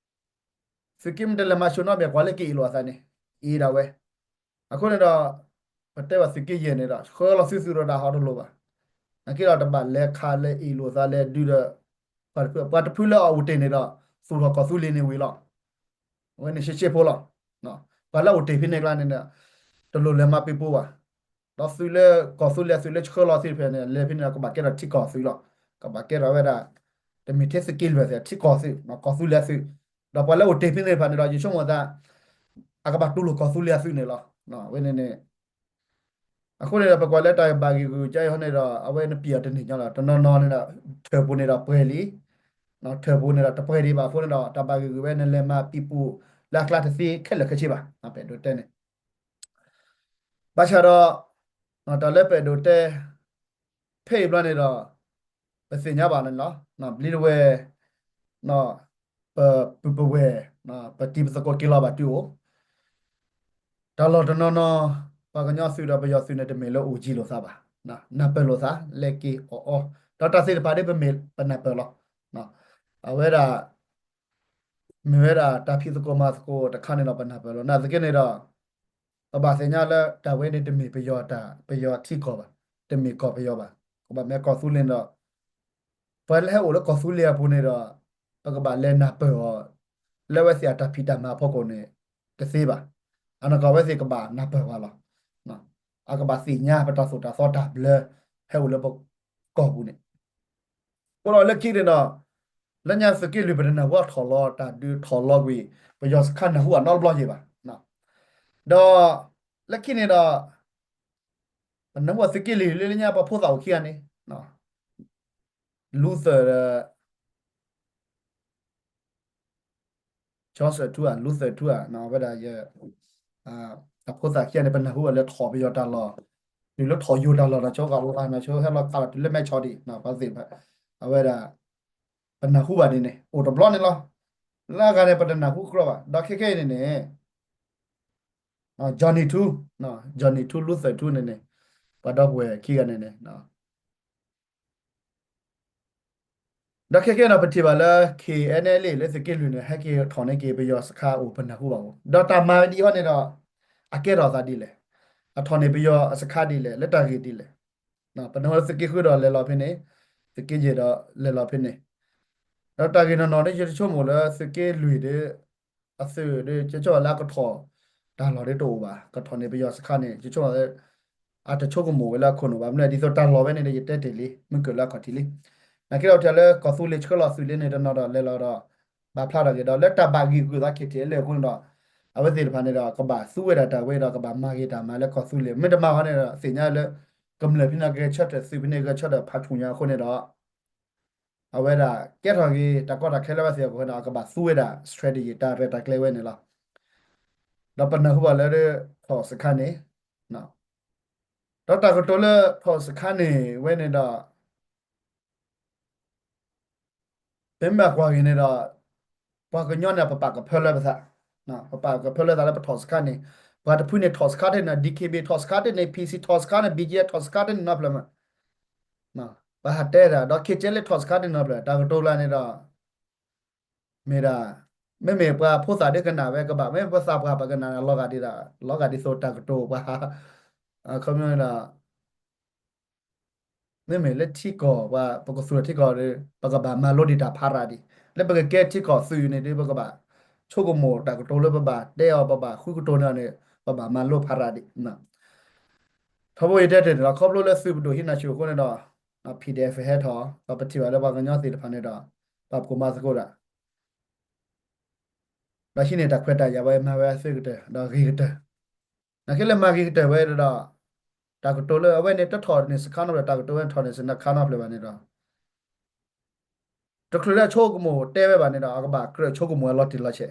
သုးက့မ့ၢ်တလဲၤမၤဆူၣ်နီတဘ့ၣ် ပှၤလၢကအ့ၣ်လိာ်အသးန့ၣ် အ့ၣ်ဒၣ်ဝဲ. အဃိန့ၣ်ဒီး ပတဲဘၣ်သုးက့ယဲၢ်န့ၣ်ဒီး ဆှၢလီၤသုးသူၣ်ဒီးတၢ်ဟီတလိၤဘၣ်. နာ်က့ဒီးတဘၣ်လဲၤခးလဲၤအ့ၣ်လိာ်သးလဲၤဒုးဒီး ပှၤတဖု ပှၤတဖုလၢအအိၣ်တ့ၢ်န့ၣ်ဒီး သူၣ်ထီၣ်ကီၢ်သူလ့ၤန့ၣ်ဝံၤလီၤ. အဝဲန့ၣ်ရှဲရှဲဖိလီၤ. ပှၤလၢအအိၣ်တ့ၢ်ဖဲန့ၣ်အကျါန့ၣ်ဒီး တလိၣ်လဲၤမၤပံၤပူၤဘၣ်. ဒီးသုးလၢကီၢ်သူလ့ၤသုးလၢဆှၢလီၤသ့ၣ်တဖၣ်န့ၣ် လဲၤဖဲန့ၣ်ဒီး ကဘၣ်ကဲထီၣ်ထံကီၢ်သုးလီၤ. ကဘၣ်ကဲထီၣ်ဝဲဒၣ် တမ့ၢ်ထဲသုးက့လွံၢ်သုး ထံကီၢ်သုး ကီၢ်သူလ့ၤသုး ဒီးပှၤလၢအိၣ်တ့ၢ်ဖဲန့ၣ်တဖၣ်န့ၣ်ဒီး ယဆိကမိၣ်သး အကဘၣ်တူၢ်လိာ်ကီၢ်သူလ့ၤအသုးန့ၣ်လီၤ. အဝဲန့ၣ်န့ၣ် အဃိန့ၣ်ဒီး ပကွၢ်လၢတၢ်ဘၣ်ဂ့ၢ်ဂုာ်ကါအံၤဟီန့ၣ်ဒီး အဝဲနပံာ်အီၤတန့ၢ်ညီလီၤ. တနီၤနီၤန့ၣ်ဒီး ထၢၣ်ပူၤန့ၣ်ဒီးပှဲၤလံ, ထၢၣ်ပူၤန့ၣ်ဒီးတပှဲၤဒံးဘၣ်အဃိန့ၣ်ဒီး တၢ်ဘၣ်ဂ့ၢ်ဂုာ်ဝဲ နလဲၤမၤပံၤပူၤလၢအကျါတသ့ခဲလၢာ်ခဲဆ့ဘၣ်. ပအဲၣ်ဒိးတဲန့ၣ် ဘၣ်ဆၣ်ဒီး တၢ်လၢပအဲၣ်ဒိးတဲ ဖဲအံၤဘျီန့ၣ်ဒီး ပသ့ၣ်ညါဘၣ်န့ၣ်လီၤ. ဘျံးတဝဲၢ် ပပုၢ်ပဝဲၢ် ပတံၤပသကိးက့ၤလီၤဘၣ်တုၤအိၣ် တၢ်လီၢ်တနီၤနီၤ ပှၤကညီသုးဒီးပယီၤသုးန့ၣ် တမ့ၢ်လၢအိၣ်ယံၤလိာ်သးဘၣ်. နၢ်ပၢၢ်လိာ်သး လဲၤက့ၤအီၣ်အီ ဒီးတၢ်သ့ၣ်တဖၣ်ဒ်ပမ့ၢ်ပနၢ်ပၢၢ်လီၤ. အဝဲဒၣ် မ့ၢ်ဝဲဒၣ်တၢ်ဖံးသကိးမၤသကိးတခါန့ၣ်ဒီး ပနၢ်ပၢၢ်လီၤ. နာ်သက့န့ၣ်ဒီး ပဘၣ်သ့ၣ်ညါလၢတၢ်ဝဲန့ၣ်တမ့ၢ်ပယီၤတၢ် ပယီၤထံကီၢ်ဘၣ်, တမ့ၢ်ကီၢ်ပယီၤဘၣ်. ကဘၣ်မ့ၢ်ကီၢ်သူလ့ၤန့ၣ်ဒီး ပှၤလၢဟဲအိၣ်လၢကီၢ်သူလ့ၤအပူၤန့ၣ်ဒီး ပကဘၣ်လဲၤနၢ်ပၢၢ်အီၤ လၢအဝဲသ့ၣ်အတၢ်ဖံးတၢ်မၤအဖီခိၣ်န့ၣ် တသ့ဘၣ်. အနီၢ်ကီၢ်အဝဲသ့ၣ်ကဘၣ်နၢ်ပၢၢ်ပှၤလီၤ. အကဘၣ်သ့ၣ်ညါပတၢ်သိၣ်တၢ်သီတၢ်ဘျၢ ဟဲအိၣ်လၢပကီၢ်ပူၤန့ၣ် အဃိဒီးလၢခံန့ၣ်ဒီး လၢညါသုးက့လွံၢ် ပတနၢ်ဟူအထီၣ်လီၤတၢ်ဒုးထီၣ်လီၤကွံာ် ပယီၤစခါနၢ်ဟူအနီတဘျီယံၤဘၣ်. ဒီးလၢခံန့ၣ်ဒီး ပနၢ်ဟူအသုးက့လွံၢ်လၢညါပှၤဖိသၣ်အိၣ်ခံဂၤန့ၣ် လူသၢၣ်ဒီး ကၠီသၢၣ်ထူဧါ လူသၢၣ်ထူဧါ ဝဲဒၣ်ယ အ တၢ်ဖိသၣ်ခံဂၤန့ၣ် ပနၢ်ဟူဘၣ်လၢထီၣ်ပယီၤတၢ်လီၢ်, တုၤလၢထီၣ်ယိၤတၢ်လီၢ် နီၢ်ဆိကမိၣ် နီၢ်ဆိဟဲလီၤခးလီၤတုၤလၢမဲၢ်ဆီဒံး ပှၤသ့ၣ်တဖၣ် အဝဲဒၣ် ပနၢ်ဟူဘၣ်ဒ်န့ၣ် အိၣ်တဘျီန့ၣ်လီၤ. လၢအဂၤန့ၣ် ပတနၢ်ဟူကြီဘၣ်. ဒီးခဲခဲအံၤန့ၣ်န့ၣ် Johnny Two, Johnny Two Luther Two န့ၣ်န့ၣ် ပှၤဒီပုၢ်ဝဲၢ်ခံဂၤန့ၣ်န့ၣ် ဒီးခဲကဲဒီး ပထံၣ်ဘၣ်လၢ KNLA လၢသုးက့လွံၢ်န့ၣ် ဟဲက့ၤထီၣ်န့ၢ်က့ၤပယီၤစခါအိၣ် ပနၢ်ဟူဘၣ်အိၣ်, ဒီးတၢ်မၤဝဲဒ်အံၤဟီန့ၣ်ဒီး အကဲထီၣ်အသးဒ်လဲၣ်, အထီၣ်န့ၢ်ပယီၤအစခါဒ်လဲၣ်, လၢတၢ်ဂ့ၢ်ဒ်လဲၣ်. ပနၢ်ဟူလၢသုးက့ဃုဒီးလဲၤလီၤဖဲန့ၣ်, သုးက့ယဲၢ်ဒီးလဲၤလီၤဖဲန့ၣ်, ဒီးတၢ်ဂ့ၢ်နီၢ်နီၢ်ဒီး ယဆိကမိၣ်လၢသုးက့လွံၢ်ဒီး အသုးဒီး ကဲဆိကမိၣ်လၢအကထီၣ်တၢ်လီၢ်ဒီးတအိၣ်ဘၣ်, ကထီၣ်န့ၢ်ပယီၤစခါန့ၣ် ကဲဆိကမိၣ်လၢ အတဆိကမိၣ်ဝဲလၢအခိၣ်နူာ်ဘၣ်. မနုၤလဲၣ် ဒ်သိးတၢ်လီၢ်ဝဲန့ၣ်ဒီး ယတဲတ့ၢ်လံ မုၢ်ကၢၢ်လၢအခီၣ်ထံးလံ. နာ်က့ဒီး ပထံၣ်လၢကီၢ်သူလ့ၤဆှၢလီၤသုးလ့န့ၣ် တနီၤဒီးလဲၤလီၤဒီး ဘၣ်ဖျါထီၣ်က့ၤဒီး လၢတၢ်ဘၣ်ဂံာ်ဂုာ်သး KTLA အဃိန့ၣ်ဒီး အဝဲသ့ၣ်တဖၣ်န့ၣ်ဒီး ကဘၣ်သူဝဲဒၣ်တၢ်ဝဲဒီး ကဘၣ်မၤဂ့ၤတၢ်မၤလၢကီၢ်သူလ့ၤ, မ့ၢ်တမၤဃီန့ၣ်ဒီး သ့ၣ်ညါလၢ ကမျၢၢ်ဖဲန့ၣ်ဂဲၤဆၢထၢၣ် သုးဖဲန့ၣ်ဂဲၤဆၢထၢၣ် ဖးဆူၣ်ညါအဃိန့ၣ်ဒီး အဝဲဒၣ်ကဲထီၣ်က့ၤ တၢ်ကီတၢ်ခဲလၢဘၣ်သ့ၣ်အဃိန့ၣ်ဒီး ကဘၣ်သူဝဲဒၣ် strategy တၢ်ရဲၣ်တၢ်ကျဲၤဝဲန့ၣ်လီၤ. ဒီးပနၢ်ဟူဘၣ်လၢ ထီၣ်စခါန့ၣ်, ဒီးတၢ်ကတိၤလၢထီၣ်စခါန့ၣ်ဝဲန့ၣ်ဒီး ပမ့ၢ်ကွၢ်က့ၤန့ၣ်ဒီး ပှၤကညီန့ၣ် ပပာ်ကဖၢလၢပသး, ပပာ်ကဖၢလၢသးလၢပထီၣ်စခါန့ၣ်, ပှၤတဖုန့ၣ်ထီၣ်စခါတန့ၢ်, DKBA ထီၣ်စခါတန့ၢ်, PC ထီၣ်စခါန့ၢ်, BGF ထီၣ်စခါတန့ၢ်နီတဖျၢၣ်မး, ပဟးတဲဒၣ် ဒီး KTLA ထီၣ်စခါတန့ၢ်နီတဖျၢၣ်, တၢ်ကတိၤလၢန့ၣ်ဒီး မ့ၢ်ဒၣ် မ့မ့ၢ်ပှၤဖိသၣ်ဒ်ကနၣ်ဝဲကဘၣ်, မ့မ့ၢ်ပှၤသးပှၢ်ပကနၣ်လီၤဂာ်ဒ်သိး လီၤဂာ်ဒ်သိးတၢ်ကတိၤပှၤ ခီပညီဒၣ် မ့မ့ၢ်လၢထံကီၢ် ပှၤပကသူၣ်ထံကီၢ်ဒီး ပကဘၣ်မၤလိဒံးတၢ်ဖးရၤဒံး, လၢပကကဲထံကီၢ်သုးန့ၣ်ဒီး ပကဘၣ်ဆိကမိၣ်တၢ်ကတိၤလၢပဘၣ်တဲအီၤ ပဘၣ်ဃုကတိၤန့ၣ်န့ၣ် ပဘၣ်မၤလိဖးရၤဒံး. ထီဘိယတဲတ့ၢ်န့ၣ်ဒီး ခီဖျိလၢသုးပဒိၣ်ဟံးနၤဆူၣ်အဃိန့ၣ်ဒီး PDF ဟဲထီၣ် ဒီးပထံၣ်ဘၣ်လၢပှၤကညီသ့ၣ်တဖၣ်န့ၣ်ဒီး ပာ်ဖှိၣ်မၤသကိးတၢ် ဒီးဟံးန့ၢ်တၢ်ခွဲးတၢ်ယာ်ဝဲ မၤဝဲအသ့ကတၢၢ် ဒီးဂ့ၤကတၢၢ်, နာ်က့လၢမၤဂ့ၤကတၢၢ်ဝဲဒီး တၢ်ကတိၤလၢအဝဲန့ၣ် တထီၣ်န့ၢ်စခါနီတဖျၢၣ် တၢ်ကတိၤဝဲထီၣ်န့ၢ်စခါနီတဖျၢၣ်ဘၣ်န့ၣ်ဒီး တချုးလၢအဆိကမိၣ်တဲဝဲဘၣ်န့ၣ်ဒီး အကဘၣ်ကြၢးဆိကမိၣ်ဝဲလီၤတံၢ်လီၤဆဲး,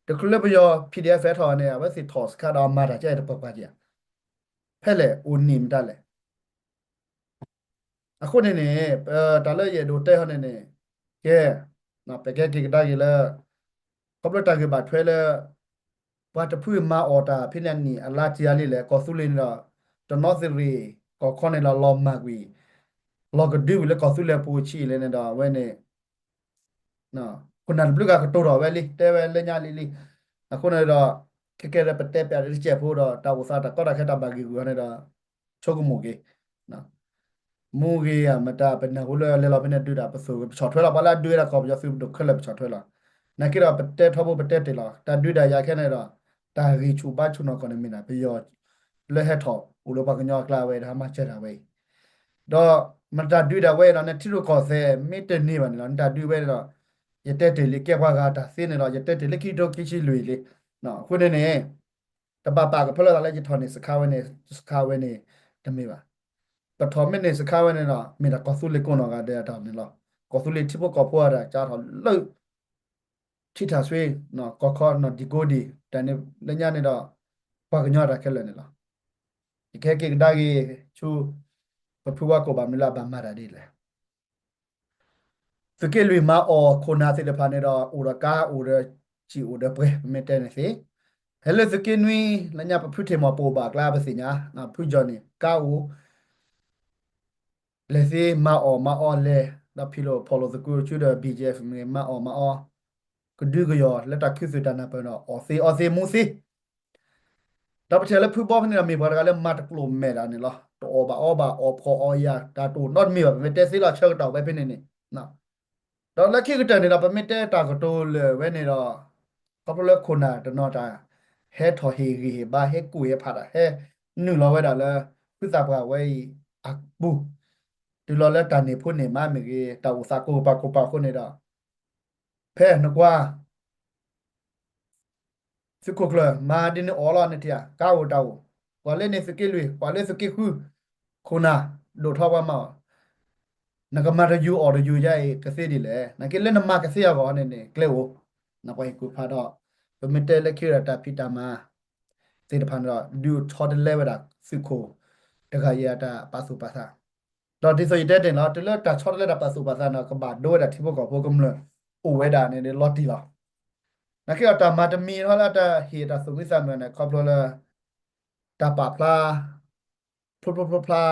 တချုးလၢပယီၤ PDF ဟဲထီၣ်န့ၣ် အဝဲသ့ၣ်ထီၣ်စခါဒီးအမၤတၢ်ကဲတပှၤပှၤကဲ ဖဲလဲၣ်အိၣ်န့ၢ်မတၤလဲၣ် အဃိန့ၣ်န့ၣ် တၢ်လၢယအဲၣ်ဒိးတဲဟီန့ၣ်န့ၣ် ကဲ ပကဲက့ၤကဒါက့ၤလၢ ခီဖျိတၢ်ဂ့ၢ်ဘၣ်ထွဲလၢ ပှၤတဖုမၤအီၣ်တၢ်ဖဲန့ၣ်အနံၣ်အလါတံၢ်အါလံလဲၣ် ကီၢ်သူလ့ၤန့ၣ်ဒီး တနီသရံၣ် ကီၢ်ခီန့ၣ်လီၤ လီၤမၢ်ကွံာ် လီၤကဒုကွံာ်လၢကီၢ်သူလ့ၤပူၤဆံးလဲၣ်န့ၣ်ဒီး အဝဲန့ၣ် ခိၣ်နၢ်တဘျုးဂၤကတိၤထီၣ်ဝဲလံ တဲဝဲလၢညါလံလံ. အဃိန့ၣ်ဒီး ခဲကဲလၢပတဲပျးတစဲးဖိဒီး တၢ်အိၣ်သးတၢ်ကီတၢ်ခဲတၢ်ဘၣ်ဂံာ်ဂူာ်ဟီန့ၣ်ဒီး ဆိကမိၣ်က့ၤ မူဂ့ၤဧါ မတၤပနၢ်ဟူလၢလဲၤလီၤဖဲန့ၣ်ဒုးတၢ်ပသိၣ်ဂ့ၤ ပဆီၣ်ထွဲလီၤ ပှၤလၢအဒုးဝဲဒၣ်ကီၢ်ပယီၤသုးပဒိၣ်ခဲလၢာ်ပဆီၣ်ထွဲလီၤ. နာ်က့ဒီးပတဲထီဘိပတဲတ့ၢ်လီၤ တၢ်ဒုးတၢ်ယၤခဲန့ၣ်ဒီး တၢ်ဂံၢ်ဆူၣ်ဘါဆူၣ်နီၢ်ကီၢ်န့ၣ်မ့ၢ်ဒၣ် ပယီၤလၢဟဲထီၣ်အိၣ်လၢပှၤကညီအကျါဝဲဒီးဟးမၤစၢၤတၢ်ဝဲအံၤ ဒီးမတၤဒုးဒၣ်ဝဲဒီး နထံရူၢ်ကီၢ်သဲးမ့ၢ်တန့ၢ်ဘၣ်န့ၣ်လီၤ နတၢ်ဒုးဝဲဒီး ယတဲတ့ၢ်လံကဲပှၤဂၤတၢ်သ့န့ၣ်ဒီး ယတဲတ့ၢ်လၢခံကထိခံဆံလွံၢ်လံ. အဃိန့ၣ်န့ၣ် တဘၣ်ပာ်ကဖၢလၢသးလၢယထီၣ်န့ၢ်စခါဝဲန့ၣ် စခါဝဲန့ၣ် တမ့ၢ်ဘၣ်. ပထီၣ်မ့ၢ်န့ၢ်စခါဝဲန့ၣ်ဒီး မ့ၢ်ဒၣ်ကီၢ်သူလ့ၤကိးနီၢ်ဂၤဒဲးအတၢ်န့ၣ်လီၤ. ကီၢ်သူလ့ၤထံဖိကီၢ်ဖိအတၢ်ကၢထီၣ်လၢ ထံထၣ်ဆွ့ ကီၢ်ခီနီၢ်ဒံကိဒံ တၢ်န့ၣ်လၢညါန့ၣ်ဒီး ပှၤကညီတၢ်ခဲလၢာ်န့ၣ်လီၤ. ယကဟဲက့ၤကဒါက့ၤ ဆူ ပဖုဝါကိးဘၣ်မနုၤလၢအဘၣ်မၤတၢ်ဒ်လဲၣ် သုးက့လွံၢ်မၤအီၣ်ခိၣ်နၢ်သ့ၣ်တဖၣ်န့ၣ်ဒီး အိၣ်ဒီးကါအိၣ်ဒီးစံာ်အိၣ်ဒီးပှဲၤ ပမ့ၢ်တဲန့ၣ်သ့, ဟဲလၢသုးက့နွံ လၢညါပဖုထံၣ်မီၤပအိၣ်ဘၣ်အကျါပသ့ၣ်ညါ, ဖုကၠီၣ်န့ၣ် ကါအိၣ် လဲၤသ့မၤအီၣ်မၤအီလဲၤ ဒီးဖံးလိာ်ဖီၣ်လိာ်သကိးဆူဒီး BGF မ့ၢ်မၤအီၣ်မၤအီ ကဒုကယီၤလၢတၢ်ခူသူၣ်တၢ်နၢ်ပၢၢ်ဒီး အီၣ်သ့အီသ့မူသ့ ဒီးပထံၣ်လၢဖုဘီဖဲန့ၣ်ဒီး မ့ၢ်ပှၤတဂၤလၢမၤတကျိာ်မဲာ်တၢ်န့ၣ်လီၤ. တအီၣ်ဘၣ်အီဘၣ် အီၣ်ဖှီၣ်အီၣ်ယာ် တၢ်တအိၣ်နီတမံၤဘၣ် ပမ့ၢ်တဲသ့လီၤဆၢကတီၢ်ဝဲဖဲန့ၣ်န့ၣ်, ဒီးလၢခံကတၢၢ်န့ၣ်ဒီး ပမ့ၢ်တဲတၢ်ကတိၤလၢာ်ဝဲန့ၣ်ဒီး ခီဖျိလၢခိၣ်နၢ်တနီၤတၢ် ဟဲထီၣ်ဟ့ၣ်ဂံၢ်ဟ့ၣ်ဘါ ဟဲကူၣ်ဟ့ၣ်ဖးတၢ် ဟဲနုာ်လီၤဝဲဒၣ်လၢ ဖုသးပှၢ်ဝဲအံၤအပူၤ, တုၤလီၤလၢတၢ်န့ၢ်ဖိန့ၢ်မါမ့ၢ်ဂ့ၤ တၢ်အိၣ်သးကိးကပၤကိးပၤအဃိန့ၣ်ဒီး ဖဲနကွၢ် သုးခိၣ်ကျၢၢ် မၤဒ်န့ၣ်အီၣ်လီၤ နထံၣ်ဧါ ကါအိၣ်တၢ်အိၣ်, ပှၤလၢန့ၣ်သုးက့လွံၢ် ပှၤလၢသုးက့ဃု ခိၣ်နၢ်ဒိၣ်ထီၣ်ပှၤမၤအီၣ်, နကမၤတယူၤအီၣ်တယူၤယါအံၤ ကသ့ဒ်လဲၣ်, နာ်က့လၢနမၤကသ့အဂီၢ်န့ၣ်န့ၣ် ကျဲအိၣ်, နပှၤဟ့ၣ်ကူၣ်ဖးဒီး ပမ့ၢ်တဲလၢခံဒီးတၢ်ဖံးတၢ်မၤ သ့ၣ်တဖၣ်န့ၣ်ဒီး ဒုးဆီတလဲဝဲဒၣ်သုးခိၣ်တဂၤအံၤအတၢ်ပာ်သူၣ်ပာ်သး, ဒီးဒ်သိးယတဲတ့ၢ်လီၤ တုၤလၢတၢ်ဆီတလဲတၢ်ပာ်သူၣ်ပာ်သးန့ၣ် ကဘၣ်ဒိဝဲဒၣ်ထံဖိကီၢ်ဖိကမျၢၢ်အိၣ်ဝဲဒၣ်န့ၣ်ဒီးလီၤတံၢ်လီၤ. နာ်က့ဒီးတၢ်မၤတမံၤထီၣ်လၢတၢ်ဟ့ၣ်တၢ်သူၣ်မံသးမုာ်န့ၣ် ခီဖျိလၢ တၢ်ပာ်ဖျါ ဖျိဖျိဖျါဖျါ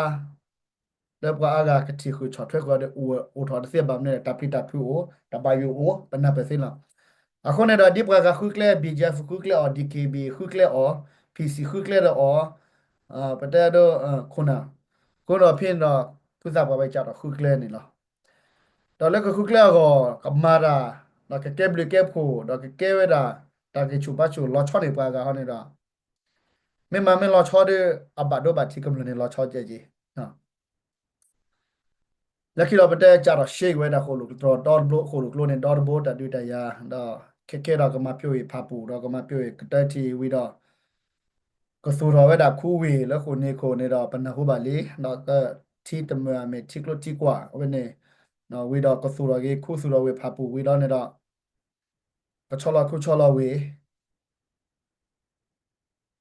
လၢပှၤအါဂၤကထံၣ်ဃုာ်ဆီၣ်ထွဲဃုာ်ဒီး အိၣ်ထီၣ်တသ့ဘၣ်မနုၤန့ၣ် တၢ်ပျံၤတၢ်ဖုးအိၣ် တၢ်ဘၣ်ယိၣ်အိၣ် ပနၢ်ပၢၢ်သ့လီၤ. အဃိန့ၣ်ဒီး ဒ်ပှၤဂၤဃုကျဲ ဘံၣ်ကၠဲး ဃုကျဲအီၤ ဒံၣ်က့ဘံၣ် ဃုကျဲအီၤ ဖံၣ်စံၣ်ဃုကျဲဒီးအီၤ ပတဲဒိ ခိၣ်နၢ် အဃိဒီးဖဲန့ၣ်ဒီး ဖုသးပှၢ်ဝဲကးထီၣ်ဃုကျဲန့ၣ်လီၤ. ဒီးလၢကဃုကျဲအဂီၢ် ကမၤတၢ် ဒီးကကဲဘျုးကဲဖှိၣ် ဒီးကကဲဝဲဒၣ် တၢ်ဂံၢ်ဆူၣ်ဘါဆူၣ်လီၤဆီန့ၢ်ပှၤဂၤဟီန့ၣ်ဒီး မ့ၢ်မၤမ့ၢ်လီၤဆီဒီး အဘၣ်ဒိဘၣ်ထံးကမျၢၢ်န့ၣ်လီၤဆီကဲက့ၤ လၢခံဒီးပတဲကးထီၣ်ရှဲက့ၤဝဲဒၣ်ဃိၣ်လိာ်ကျိ ဒီတဘိ ဃိၣ်လိာ်ကျိန့ၣ် ဒီတဘိတၢ်ဒုးတၢ်ယၤ ဒီးခဲခဲဒီးကမၤပျိဝံၤဖးပူၤ ဒီးကမၤပျိဝံၤကတၢၢ်ထံဝံၤဒီး ကသူၣ်ထီၣ်ဝဲဒၣ်ခူဝ့ၢ်လၢဃိၣ်န့ၣ်ခိၣ်န့ၣ်ဒီး ပနၢ်ဟူဘၣ်လံ ဒီးကထံတမၢၢ်အမ့ၢ်ထံကျိထံကွၢ်ဝဲန့ၣ် ဝံၤဒီးကသူၣ်ထီၣ်က့ၤ ခူသူၣ်ထီၣ်ဝ့ၢ်ဖးပူၤဝံၤဒီးန့ၣ်ဒီး ကဆီလီၤခူဆီလီၤဝ့ၢ်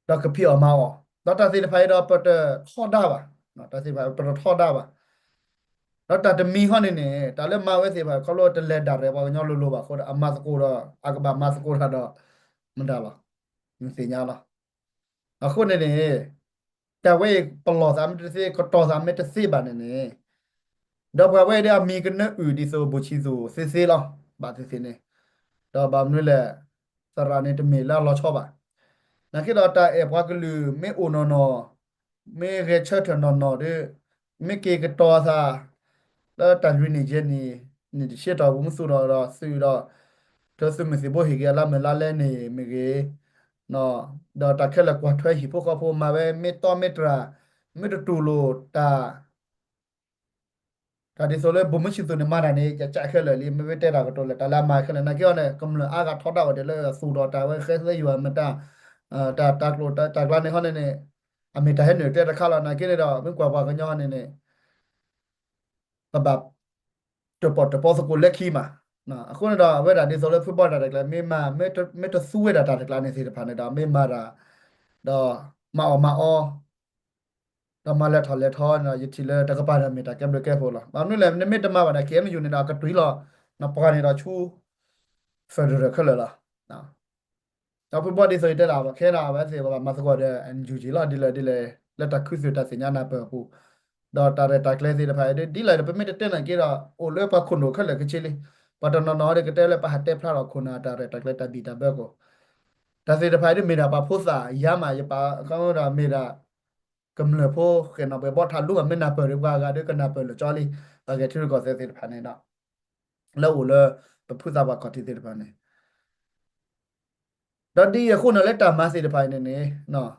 ဒီးကဖံးအီၣ်မၤအီၣ် ဒီးတၢ်သ့ၣ်တဖၣ်အံၤဒီးပတထီဒါဘၣ်, တၢ်သ့ၣ်တဖၣ်ပတထီဒါဘၣ်. ဒီးတၢ်တမံၤဃီန့ၣ်န့ၣ် တၢ်လၢမၤဝဲသ့ၣ်တဖၣ် ခီဖျိတလဲၤဒၣ်ရဲၣ်ပှၤကညီလိၤလိၤဘၣ်အဃိဒီး အမၤသကိးဒီး အကဘၣ်မၤသကိးတၢ်ဒီး မတၤလီၤ, မသ့ၣ်ညါလီၤ. အဃိန့ၣ်န့ၣ် တၢ်ဝဲအံၤပလီၢ်သးမ့ၢ်တသ့ ကတီၤသးမ့ၢ်တသ့ဘၣ်န့ၣ်န့ၣ် ဒီးပှၤဝဲဒၣ်အမံၤကနၢအုၣ်ဒ်သိး ဘိၣ်ဆံသူၣ်သ့သ့လီၤ. ဘၣ်သ့ၣ်သ့ၣ်န့ၣ် ဒီးဘၣ်မနုၤလဲၣ် သရၣ်န့ၣ်တမ့ၢ်လၢအလီၤဆီဘၣ်. နာ်က့ဒီးတၢ်အဲၣ်ပှၤကလုာ်မ့ၢ်အိၣ်နီၢ်နီၢ် မ့ၢ်ဂဲၤဆၢထၢၣ်နီၢ်နီၢ်ဒီး မ့ၢ်က့ၤကတီၤသး လၢတၢ်လွံၢ်နံၣ်ယဲၢ်နံၣ် နံၣ်တဆံတီၢ်ပူၤ မ့ၢ်သူၣ်ထီၣ်ဒီးသုးဒီး သုးမုၢ်သံၣ်ဘိဟ့ၣ်က့ၤအလါမုၢ်လါလဲန့ၣ်မ့ၢ်ဂ့ၤ ဒီးတၢ်ခဲလၢာ်ကွၢ်ထွဲဟံၣ်ဖိဃီဖိမၤဝဲ မ့ၢ်တီမ့ၢ်တြၢ် မ့ၢ်တတူၢ်လိာ်တၢ် တၢ်ဒ်သိးလၢ ဘိၣ်မုၢ်ဆံသူၣ်န့ၣ်မၤတၢ်န့ၣ် ယကးခဲလၢာ်လံ မ့ၢ်ဝဲတဲတၢ်ကတိၤလၢ တၢ်လၢအမၤခဲလၢာ် နာ်က့အီၤန့ၣ် ကမျၢၢ်အါဂၤထီဒါဝဲဒၣ်လၢသူၣ်ထီၣ်တၢ်ဝဲ ဃဲသဲယွၤမတၤ တၢ်တၢ်ကျိၤတၢ်ကျါန့ၣ်ဟီန့ၣ်န့ၣ် အမ့ၢ်တၢ်ဟဲနုာ်တဲတခါလီၤ နာ်က့န့ၣ်ဒီး မ့ၢ်ကွၢ်ပှၤကညီဟီန့ၣ်န့ၣ် ပဘၣ် တပီၢ်တပီသကိးလၢခံမး, အဃိန့ၣ်ဒီး အဝဲဒၣ်ဒ်သိးလၢဖုဘီတၢ်တကျါ မ့ၢ်မၤ မ့ၢ်တသူဝဲဒၣ်တၢ်တကျါန့ၣ်သ့ၣ်တဖၣ်န့ၣ်ဒီး မ့ၢ်မၤတၢ် ဒီးမၤအီၣ်မၤအီ ဒီးမၤလဲၤထီၣ်လဲၤထီန့ၣ်ဒီး ယထံၣ်လၢတကပၤဒီးမ့ၢ်တၢ်ကဲဘျုးကဲဖှိၣ်လီၤ. ဘၣ်မနုၤလဲၣ် နမ့ၢ်တမၤဘၣ်ဒီး ကဲနယူၢ်န့ၣ်ဒီး အကတွံၢ်လီၤ နပှၤန့ၣ်ဒီးဆူ federal ခဲလၢာ်လီၤ. ဒီးဖုဘီဒ်သိးယတဲလၢ ခဲဒီးအဝဲသ့ၣ်ကဘၣ်မၤသကိးဒီး NUG လီၤ ဒ်လဲၣ်ဒ်လဲၣ် လၢတၢ်ခူသူၣ်တၢ်သ့ၣ်ညါနၢ်ပၢၢ်အပူၤ, ဒီးတၢ်ရဲၣ်တၢ်ကျဲၤသ့ၣ်တဖၣ်အံၤဒ်လဲၣ်ဒီး ပမ့ၢ်တတဲနာ်က့ဒီး အိၣ်လၢပှၤခိၣ်နူာ်ခဲလၢာ်ခဲဆ့လံ. ပှၤတနီၤနီၤဒီးကတဲလၢပဟးတဲဖျါထီၣ်ခိၣ်နၢ်တၢ်ရဲၣ်တၢ်ကျဲၤတၢ်ဘံၣ်တၢ်ဘၢကိၣ်, တၢ်သ့ၣ်တဖၣ်အံၤဒ်မ့ၢ်ဒၣ်ပှၤဖိသၣ်ယါမး ယပာ်ကီဒီးမ့ၢ်ဒၣ် ကမျၢၢ်ဖိဃဲၤနီၣ်ဘှဲးဘီထးလူမး မ့ၢ်နၢ်ပၢၢ်ဒီးပှၤအဂၤဒီးကနၢ်ပၢၢ်လၢာ်ကၠီလံ. ပှၤဂဲၤထံရူၢ်ကီၢ်သဲးသ့ၣ်တဖၣ်န့ၣ်ဒီး လၢအိၣ်လၢပဖုသးပှၢ်ခီၣ်ထံးသ့ၣ်တဖၣ်န့ၣ် ဒီးဒ်အံၤအဃိန့ၣ်လၢတၢ်မၤသ့ၣ်တဖၣ်အံၤန့ၣ်န့ၣ်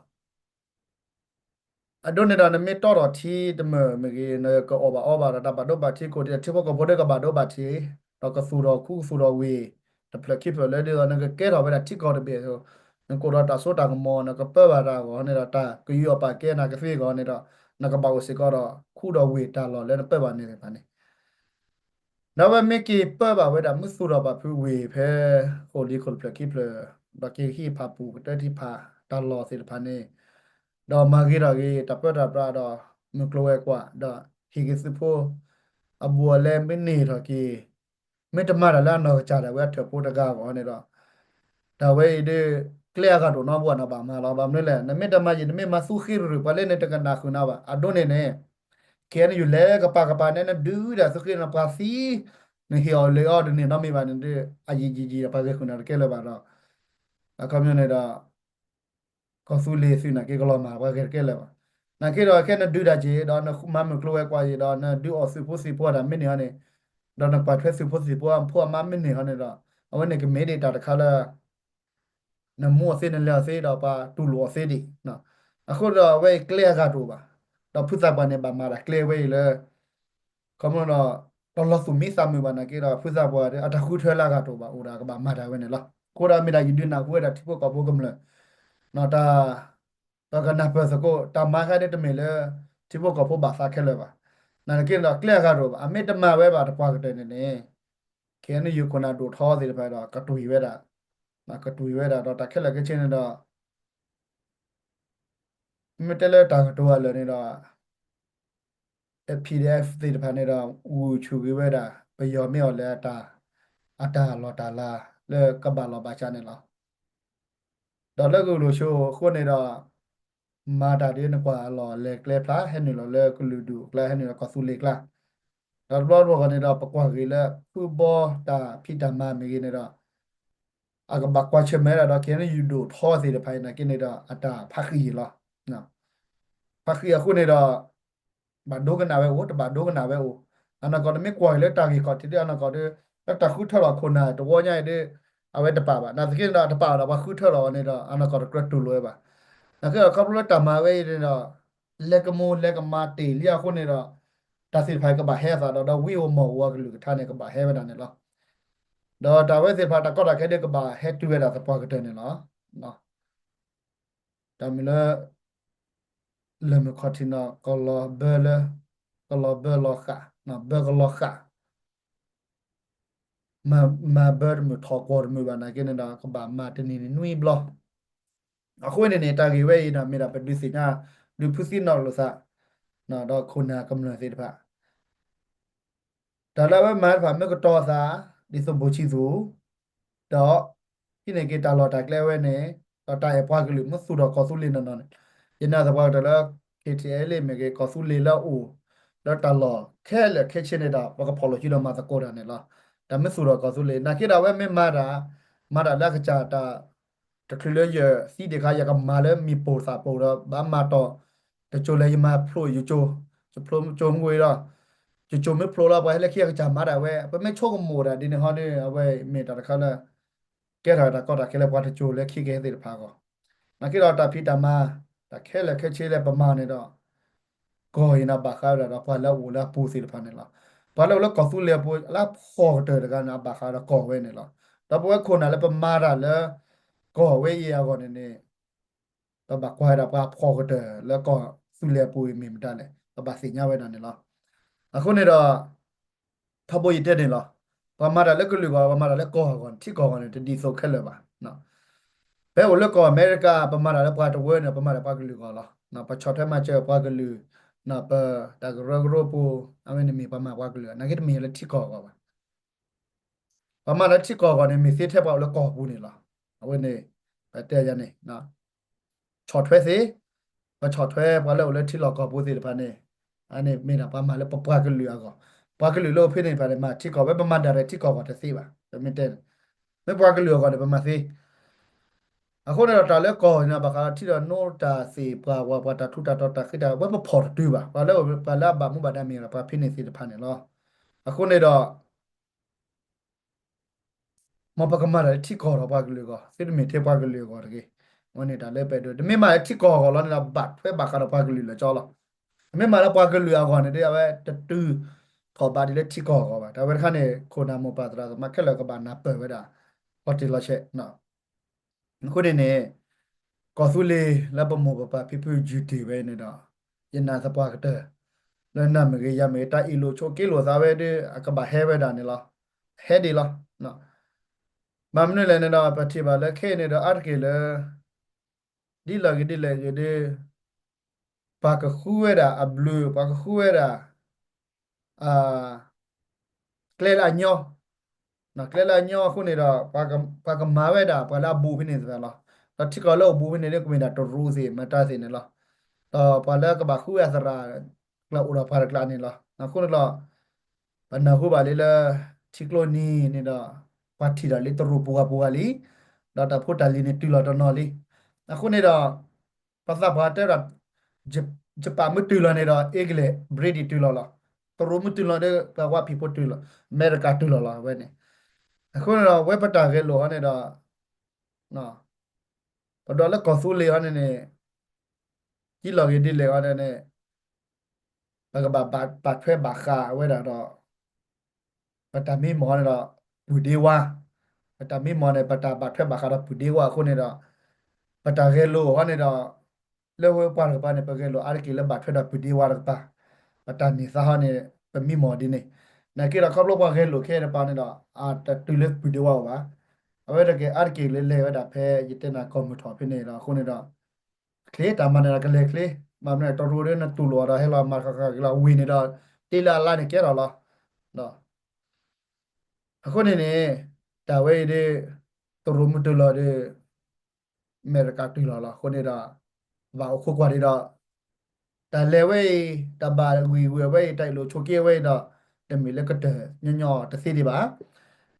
အဒိန့ၣ်ဒီးနမ့ၢ်တီထီၣ်ထံတမၢၢ်မ့ၢ်ဂ့ၤ နကအီၣ်ဘၣ်အီဘၣ်ဒီးတၢ်ဘၣ်ဒိဘၣ်ထံးကိးဒ်ထံဖိကီၢ်ဖိဒီးကဘၣ်ဒိဘၣ်ထံး ဒီးကသူၣ်ထီၣ်ခူသူၣ်ထီၣ်ဝ့ၢ် တဖျၢၣ်ခံဖျၢၣ်လၢဒ်သိးနကကဲထီၣ်ဝဲဒၣ်ထံကီၢ်တဘ့ၣ်အသိး နကအိၣ်ဒီးတၢ်စိတၢ်ကမီၤ နကပၢဘၣ်တၢ်အဂီၢ်န့ၣ်ဒီး တၢ်ကယူးယီၣ်ပာ်ကဲနၤကသ့အဂီၢ်န့ၣ်ဒီး နကဘၣ်အိၣ်စ့ၢ်ကီးဒီးခူဒီးဝ့ၢ်တၢ်လီၢ်လၢနပၢဘၣ်န့ၣ်သ့ၣ်တဖၣ်န့ၣ် ဒီးအဝဲမ့ၢ်က့ၤပၢဘၣ်ဝဲဒၣ် မုၢ်သူၣ်ထီၣ်ပာ်ဖုးဝ့ၢ်ဖဲ ဃိၣ်လံၤခိၣ်တဖျၢၣ်ခံဖျၢၣ် ဒီးက့ၤဟံၣ်ဖးပူၤကတၢၢ်ထံဖးတၢ်လီၢ်သ့ၣ်တဖၣ်န့ၣ် ဒီးမၤဂ့ၤထီၣ်က့ၤတၢ်ပၢတၢ်ပြးဒီး မုၢ်ကျိၤဝဲၤကွာ် ဒီးဟ့ၣ်က့ၤသုးဖိ အဘူးအလဲမ့ၢ်န့ၢ်ထီၣ်က့ၤ မ့ၢ်တမၤတၢ်လၢအနီၢ်ကစၢ်ဒၣ်ဝဲအထၢၣ်ဖိတဂၤအဂီၢ်န့ၣ်ဒီး တၢ်ဝဲအံၤဒ် ကျဲအဂၤတအိၣ်နီတဘိန့ၣ်ဘၣ်မၤလီၤ. ဘၣ်မနုၤလဲၣ် နမ့ၢ်တမၤယံာ် နမ့ၢ်မၤသူဃ့ရူၢ် ပှၤလၢန့ၣ်တကနၣ်ဃုာ်နၤဘၣ်. အဒိန့ၣ်န့ၣ် ခဲအံၤနယူၤလဲၤကပၤကပၤန့ၣ် နဒုးဒၣ်သူဃ့နပှၤသံ နဟ့ၣ်အီၤလၢအီၤတန့ၢ်နီတမံၤဘၣ်န့ၣ်ဒီး အယံာ်ယံာ်ယံာ်ဒီးပှၤဂဲၤဃုာ်နၤတကဲလၢၤဘၣ်ဒီး အခီပညီန့ၣ်ဒီး ကီၢ်သူလ့ၤသုးနာ်က့ကလီၤမၢ်ပှၤဂဲၤတကဲလၢၤဘၣ်. နာ်က့ဒီးခဲနဒုးတၢ်က့ၤဒီး နမၤမုၢ်ကျိၤဝဲၤကွာ်ယံာ်ဒီး နဒုးအီၣ်သုးဖိသံၣ်ဖိတၢ်မ့ၢ်န့ၢ်ဟီန့ၣ် ဒီးနကွၢ်ထွဲသုးဖိသံၣ်ဖိအဖိအမါမ့ၢ်န့ၢ်ဟီန့ၣ်ဒီး အဝဲန့ၣ်ကမ့ၢ်ဒၣ်တၢ်တခါလၢ နမူအီၤသ့ နလဲၤအီၤသ့ဒီး ပှၤတူၢ်လိာ်အီၤသ့ဒံး. အဃိဒီးအဝဲအံၤကျဲအဂၤတအိၣ်ဘၣ်. ဒီးဖုသးပှၢ်န့ၣ် ဘၣ်မၤတၢ်ကျဲဝဲအံၤလၢ ခီဖျိဒီး တလီၤသူၣ်မံသးမုာ်ဘၣ်နာ်က့ဒီး ဖုသးပှၢ်ဒီး အတၢ်ဃုထၢလၢအဂၤတအိၣ်ဘၣ် အိၣ်ဒီးကဘၣ်မၤတၢ်ဝဲန့ၣ်လီၤ. အဃိဒီးမ့ၢ်ဒၣ်ယဒုးနၢ်ဟူဝဲဒၣ်ထံဖိကီၢ်ဖိကမျၢၢ် တၢ် ပကနၢ်ပၢၢ်သကိး တၢ်မၤခါဒ်တမ့ၢ်လၢ ထံဖိကီၢ်ဖိဘၣ်သးခဲလၢာ်ဘၣ်. နာ်က့ဒီးကျဲအဂၤတအိၣ်ဘၣ် အမ့ၢ်တမၤဝဲဘၣ်တပှၢ်ကတၢၢ်န့ၣ်န့ၣ် ခဲအံၤနယူၤခိၣ်နၢ်ဒိၣ်ထီသ့ၣ်တဖၣ်ဒီး ကတွံၢ်ဝဲဒၣ် ကတွံၢ်ဝဲဒၣ်ဒီးတၢ်ခဲလၢာ်ခဲဆ့န့ၣ်ဒီး မ့ၢ်တဲလၢတၢ်ကတိၤအလၢာ်န့ၣ်ဒီး PDF သ့ၣ်တဖၣ်န့ၣ်ဒီး ဂုာ်ဆူၣ်ဂ့ၤဝဲဒၣ် ပယီၤမ့ၢ်အီၣ်လဲၣ်အတၢ် အတၢ်လီၢ်တၢ်လၤ လၢကဘၣ်လီၢ်ဘၣ်စးန့ၣ်လီၤ. ဒီးလၢဂုာ်လိာ်ဆိအဃိန့ၣ်ဒီး မၤတၢ်ဒ်နကွၢ်အလီၢ်အလဲၤကျဲဖျါ ဟဲနုာ်လီၤလၢကလုာ်ဒူၣ်အကျါ ဟဲနုာ်လီၤကီၢ်သူလ့ၤအကျါ, ဒီးတဘျီတဘျီဃီန့ၣ်ဒီး ပကွၢ်ဂ့ၤလၢဖုဘီတၢ်ဖံးတၢ်မၤမ့ၢ်ဂ့ၤန့ၣ်ဒီး အကဘၣ်ကွၢ်ဆၢၣ်မဲာ်ဒၣ်ဒီး KNU ဒိၣ်ထီသ့ၣ်တဖၣ်အံၤနာ်က့န့ၣ်ဒီး အတၢ်ဖးဃံအံၤလီၤ. ဖးဃံအဃိန့ၣ်ဒီး ဘၣ်ဒိကနၣ်ဝဲအိၣ် တဘၣ်ဒိကနၣ်ဝဲအိၣ်, အနီၢ်ကီၢ်တမ့ၢ်ကွၢ်က့ၤလၢတၢ်ဂ့ၢ်ခီၣ်ထံးဒီး အနီၢ်ကီၢ်ဒီး လၢတၢ်ဃုထၢလီၤခိၣ်နၢ်တဝီညါအံၤဒီး အဝဲတပာ်ဘၣ်. နာ်သက့န့ၣ်ဒီး အတပာ်ဘၣ်ဒီး ပှၤဃုထၢလီၤအီၤန့ၣ်ဒီး အနီၢ်ကီၢ်တကြၢးတူၢ်လိာ်ဝဲဘၣ်. နာ်သက့ဒီး ခီဖျိလၢတၢ်မၤဝဲအံၤန့ၣ်ဒီး လဲၤကမိၢ်လဲၤကမၤတ့ၢ်လံအဃိန့ၣ်ဒီး တၢ်သ့ၣ်တဖၣ်ကဘၣ်ဟဲအသးဒီး ဒီးဝံဧိၤမီၢ်ဧိၤအကလုၢ်ကထါန့ၣ် ကဘၣ်ဟဲဝဲဒၣ်န့ၣ်လီၤ. ဒီးတၢ်ဝဲသ့ၣ်တဖၣ်တၢ်ကီတၢ်ခဲဒီး ကဘၣ်ဟဲတုၤဝဲဒၣ်သပှၢ်ကတၢၢ်န့ၣ်လီၤ. တၢ်မ့ၢ်လၢ လၢၢ်မုၢ်ခီၣ်ထံးန့ၣ် ကလီၤဘၢလၢ ကလီၤဘၢလီၤဃၣ်, ဘၢကလီၤဃၣ်, မၤဘၢတမုၢ်ထီၣ်ကွီၢ်တမုၢ်ဘၣ်နာ်က့န့ၣ်ဒီး ကဘၣ်မၤတနံၤန့ၣ်နွံဘျီ. အဃိန့ၣ်န့ၣ် တၢ်ဂ့ၢ်ဝဲအံၤန့ၣ် မ့ၢ်ဒၣ်ပဒုးသ့ၣ်ညါ ဒုးဖုသံနီၣ်လိာ်သး ဒီးခိၣ်နၢ်ကမျၢၢ်သ့ၣ်တဖၣ် တၢ်လၢအဝဲမၤတဖၣ်မ့ၢ်ကတီၤသး ဒ်သိးဘိၣ်ဆံသူၣ်, ဒီး ဟံးန့ၢ်က့ၤတၢ်လီၢ်တၢ်ကျဲဝဲန့ၣ် ဒီးတၢ်အဲၣ်ပှၤကလုာ်မ့ၢ်သူၣ်ထီၣ်ကီၢ်သူလ့ၤနီၢ်နီၢ်န့ၣ်, ယနာ်သပှၢ်ကတၢၢ်လၢ KTLA မ့ၢ်ဂ့ၤ ကီၢ်သူလ့ၤလၢအအိၣ် လၢတၢ်လီၢ်ခဲလၢာ်ခဲဆ့န့ၣ်ဒီး ပကဖီၣ်လိာ်စုဒီးမၤသကိးတၢ်န့ၣ်လီၤ. တၢ်မ့ၢ်သူၣ်ထီၣ်ကီၢ်သူလ့ၤ နာ်က့ဒီးအဝဲမ့ၢ်မၤတၢ် မၤတၢ်လၢအကစၢ်တၢ် တချုးလၢယသံဒံးခါ ယကမၤလၢမ့ၢ်ပိၢ်သးပိၢ်ဒီး ဘၣ်မၤတီၢ် တစိၤလဲၣ်ယမၤဖျိယစိၤ, ယဖျိစိၤမ့ၢ်ဝံၤဒီး ယစိၤမ့ၢ်ဖျိလီၤ ပှၤဟဲလၢခံအကစၢ်မၤဒၣ်ဝဲ ပမ့ၢ်ဆိကမိၣ်ဒၣ်ဒ်န့ၣ်ဟီဒီး အဝဲမ့ၢ်တၢ်တခါလၢ ကဲထီၣ်တၢ်ကီတၢ်ခဲလၢပှၤတစိၤလၢခံကဟဲသ့ၣ်တဖၣ်အဂီၢ်, နာ်က့ဒီးတၢ်ဖံးတၢ်မၤ တၢ်ခဲလၢာ်ခဲဆ့လၢပမၤန့ၣ်ဒီး ကီၢ်အံၤန့ၣ်ဘၣ်ဃးဝဲဒၣ်ဒီးပှၤလၢအအိၣ်လၢအပူၤသ့ၣ်တဖၣ်န့ၣ်လီၤ. ပှၤလၢအအိၣ်လၢကီၢ်သူလ့ၤအပူၤ လၢအဖှီၣ်ကတၢၢ်တဂၤန့ၣ် အဘၣ်ဃးဒီးကီၢ်ဝဲန့ၣ်လီၤ. ဒီးပဝဲခိၣ်နၢ်လၢပမၤတၢ်လၢ ကီၢ်ဝဲအံၤအဂီၢ်န့ၣ်န့ၣ် ပဘၣ်ကွၢ်ဝဲဒၣ်ပှၤဖှီၣ်ကတၢၢ်လၢကီၢ်သူလ့ၤအပူၤအံၤမ့ၢ်မတၤလဲၣ် ပဘၣ်သ့ၣ်ညါဝဲဒၣ်န့ၣ်လီၤ. အဃိန့ၣ်ဒီး ထီဘိယတဲန့ၣ်လီၤ. ပှၤမၤတၢ်လၢကလုာ်ဂီၢ် ပှၤမၤတၢ်လၢကီၢ်အဂီၢ်န့ၣ် ထံကီၢ်အဂီၢ်န့ၣ် တဒ်သိးခဲလၢာ်ဘၣ်. ဖဲအိၣ်လၢကီၢ်အမဲရကၤ ပမၤတၢ်လၢပှၤတဝၢန့ၣ် ပမၤတၢ်ပှၤကလုာ်အဂီၢ်လီၤ. ပဆီၣ်ထွဲမၤစၢၤပှၤကလုာ် ပတၢ်ကရၢကရိပူၤ အဝဲန့ၣ်မ့ၢ်ပှၤမၤပှၤကလုာ် နာ်က့တမ့ၢ်လၢထံကီၢ်အဂီၢ်ဘၣ်. ပှၤမၤလၢထံကီၢ်အဂီၢ်န့ၣ် မ့ၢ်သ့ထဲပှၤအိၣ်လၢကီၢ်ပူၤန့ၣ်လီၤ. အဝဲန့ၣ် ပတဲယၤန့ၣ် ဆီၣ်ထွဲသ့, ပဆီၣ်ထွဲပှၤလၢအိၣ်လၢထံလီၢ်ကီၢ်ပူၤသ့ၣ်တဖၣ်န့ၣ် အန့ၣ်မ့ၢ်ဒၣ်ပှၤမၤလၢပပှၤကလုာ်အဂီၢ်, ပှၤကလုာ်လၢအိၣ်ဖဲန့ၣ်တဖၣ်န့ၣ် မၤထံကီၢ်ဝဲ ပမၤဒၣ်ရဲၣ်ထံကီၢ်အဂီၢ်တသ့ဘၣ်. ပမ့ၢ်တဲန့ၣ် မ့ၢ်ပှၤကလုာ်အဂီၢ်န့ၣ် ပမၤသ့. အဃိန့ၣ်ဒီးတၢ်လၢကီၢ်န့ၣ် ဘၣ်ဃးဒီးထံဒီးနိတၢ်သ့ၣ်ပှၤဝဲ ပှၤတၢ်ထူးတၢ်တီၤတၢ်ဃ့တၢ် ဝဲပဖီၣ်တတုၤဘၣ်. ပှၤလၢ ပှၤလၢအဘၣ်မူဘၣ်ဒါမ့ၢ်ဒီးပှၤဖဲန့ၣ်သ့ၣ်တဖၣ်န့ၣ်လီၤ. အဃိန့ၣ်ဒီး မ်ပကမၤတၢ်လၢထံကီၢ်ဒီးပှၤကလုာ်အဂီၢ် သုတမ့ၢ်ထဲပှၤကလုာ်အဂီၢ်တဂ့ၤ. အဝဲန့ၣ်တၢ်လၢပအဲၣ်ဒိး တမ့ၢ်မၤလၢထံကီၢ်အဂီၢ်လီၤန့ၣ်ဒီး ဘၣ်ထွဲဘၣ်ဃးဒီးပှၤကလုာ်လၢာ်ကၠီလီၤ. တမ့ၢ်မၤလၢပှၤကလုာ်အဂီၢ်န့ၣ်ဒီး အဝဲတတုၤထီၣ်ဘးဒ်လၢထံကီၢ်အဂီၢ်ဘၣ်. တၢ်ဝဲတခါန့ၣ် ခိၣ်နၢ်မိၢ်ပၢ်သရၣ်သမါခဲလၢာ်ကဘၣ်နၢ်ပၢၢ်ဝဲဒၣ် လီၤတံၢ်လီၤဆဲး အဃိန့ၣ်န့ၣ် ကီၢ်သူလ့ၤလၢပမိၢ်ပပၢ်ဖံဖုယုၢ်တ့ၢ်ဝဲန့ၣ်ဒီး ယနာ်သပှၢ်ကတၢၢ် လၢနၤမ့ၢ်ဂ့ၤ ယၤမ့ၢ်ဂ့ၤ တၢ်အ့ၣ်လိာ်ဆိးက့လိာ်သးဝဲဒီး အကဘၣ်ဟဲဝဲဒၣ်န့ၣ်လီၤ. ဟဲဒံးလီၤ. ဘၣ်မနုၤလဲၣ်န့ၣ်ဒီး ပထံၣ်ဘၣ်လၢခဲအံၤန့ၣ်ဒီး အါတက့ၢ်လၢ ဒ်လဲၣ်ဂ့ၤဒ်လဲၣ်ဂ့ၤဒီး ပှၤကဃုဝဲဒၣ်အဘျုး ပှၤကဃုဝဲဒၣ် ကျဲလၢအညီ, ကျဲလၢအညီအဃိန့ၣ်ဒီး ပှၤကမၤဝဲဒၣ် ပှၤလၢအဘူးဖဲန့ၣ်သ့ၣ်လီၤ. ဒီးထံကီၢ်လၢအဘူးဖဲန့ၣ်ဒီး ကမ့ၢ်ဒၣ်တရူးသ့ၣ် မတၤသ့ၣ်န့ၣ်လီၤ. ဒီးပှၤလၢကဘၣ်ဃုဝဲအသရၣ် ကျၢၢ်အိၣ်ဒီးပှၤတကျါန့ၣ်လီၤ. အဃိန့ၣ်လီၤ ပနၢ်ဟူဘၣ်လံလၢ ထံကျိနံၤန့ၣ်ဒီး ပှၤထံၣ်ဒီးလံတရူးပူၤဂၤပူၤဂၤလံ, ဒီးတၢ်ဖိတၢ်လံၤန့ၣ်တုၤလီၤတနီၤလံ. အဃိန့ၣ်ဒီး ပှၤသးပှၢ်တဲဒီး ယပာ်မ့ၢ်တုၤလီၤန့ၣ်ဒီး အ့ကလဲၣ် ဘြ့ဒံးတုၤလီၤလီၤ. တရူးမ့ၢ်တုၤလီၤဒီး ပှၤဝါဖံးဖိတုၤလီၤ, အမဲရကၤတုၤလီၤလီၤ အဝဲန့ၣ်. အဃိန့ၣ်ဒီး ဝဲပတၢ်ဂဲၤလိာ်ဟီန့ၣ်ဒီး ပဒိးလၢကီၢ်သူလ့ၤဟီန့ၣ်န့ၣ် ဒ်လဲၣ်ဂ့ၤဒ်လဲၣ်ဟီန့ၣ်န့ၣ် ပကဘၣ်ဘၣ်ထွဲဘၣ်ဃးဝဲဒၣ်ဒီး ပတၢ်မံမီၢ်န့ၣ်ဒီး ပုၢ်ဒ့ဝါ, ပတၢ်မံမီၢ်န့ၣ် ပတၢ်ဘၣ်ထွဲဘၣ်ဃးဒီးပုၢ်ဒ့ဝါအဃိန့ၣ်ဒီး ပတၢ်ဂဲၤလိာ်ဟီန့ၣ်ဒီး လၢဝဲပှၤတကပၤန့ၣ် ပဂဲၤလိာ်အါတက့ၢ်လၢဘၣ်ထွဲဒီးပုၢ်ဒ့ဝါတကပၤ, ပတၢ်န့ၢ်သါဟီန့ၣ် ပမံမီၢ်ဒ်န့ၣ်, နာ်က့ဒီးခီဖျိပှၤဂဲၤလိာ်ခဲတပၤန့ၣ်ဒီး အတတုၤလၢပုၢ်ဒ့ဝါအိၣ်ဘၣ်, အဝဲတက့ၢ်အါတက့ၢ်လၢလဲၤဝဲဒၣ်ဖဲယတဲနၤကီၢ်မုၢ်ထီၣ်ဖဲန့ၣ်ဒီး အဃိန့ၣ်ဒီး ချ့တၢ်မၤန့ၣ်ဒီးကလဲၤချ့, မ့ၢ်မနုၤတရူးဒီးနတူၢ်လိာ်အီၤဒီးဟဲလီၤမၤတခီခီက့ၤလီၤ ဝ့ၢ်န့ၣ်ဒီး တ့လၢအလါန့ၣ်ကဲထီၣ်လီၤ. အဃိန့ၣ်န့ၣ် တၢ်ဝဲအံၤဒ် တရူးမုၢ်တုၤလီၤဒီး အမဲရကၤတုၤလီၤလီၤ. အဃိန့ၣ်ဒီး ဘၣ်အိၣ်ခိးကွၢ်ဒံးဒီး တၢ်လဲၤဝဲအံၤ တၢ်ဘၣ်ဂံၢ်ဂုာ်ဝဲအံၤ တၢ်အ့ၣ်လိာ်ဆိးက့ဝဲအံၤဒီး တမ့ၢ်လၢကတၢၢ်ညီညီတသ့ဒံးဘၣ်.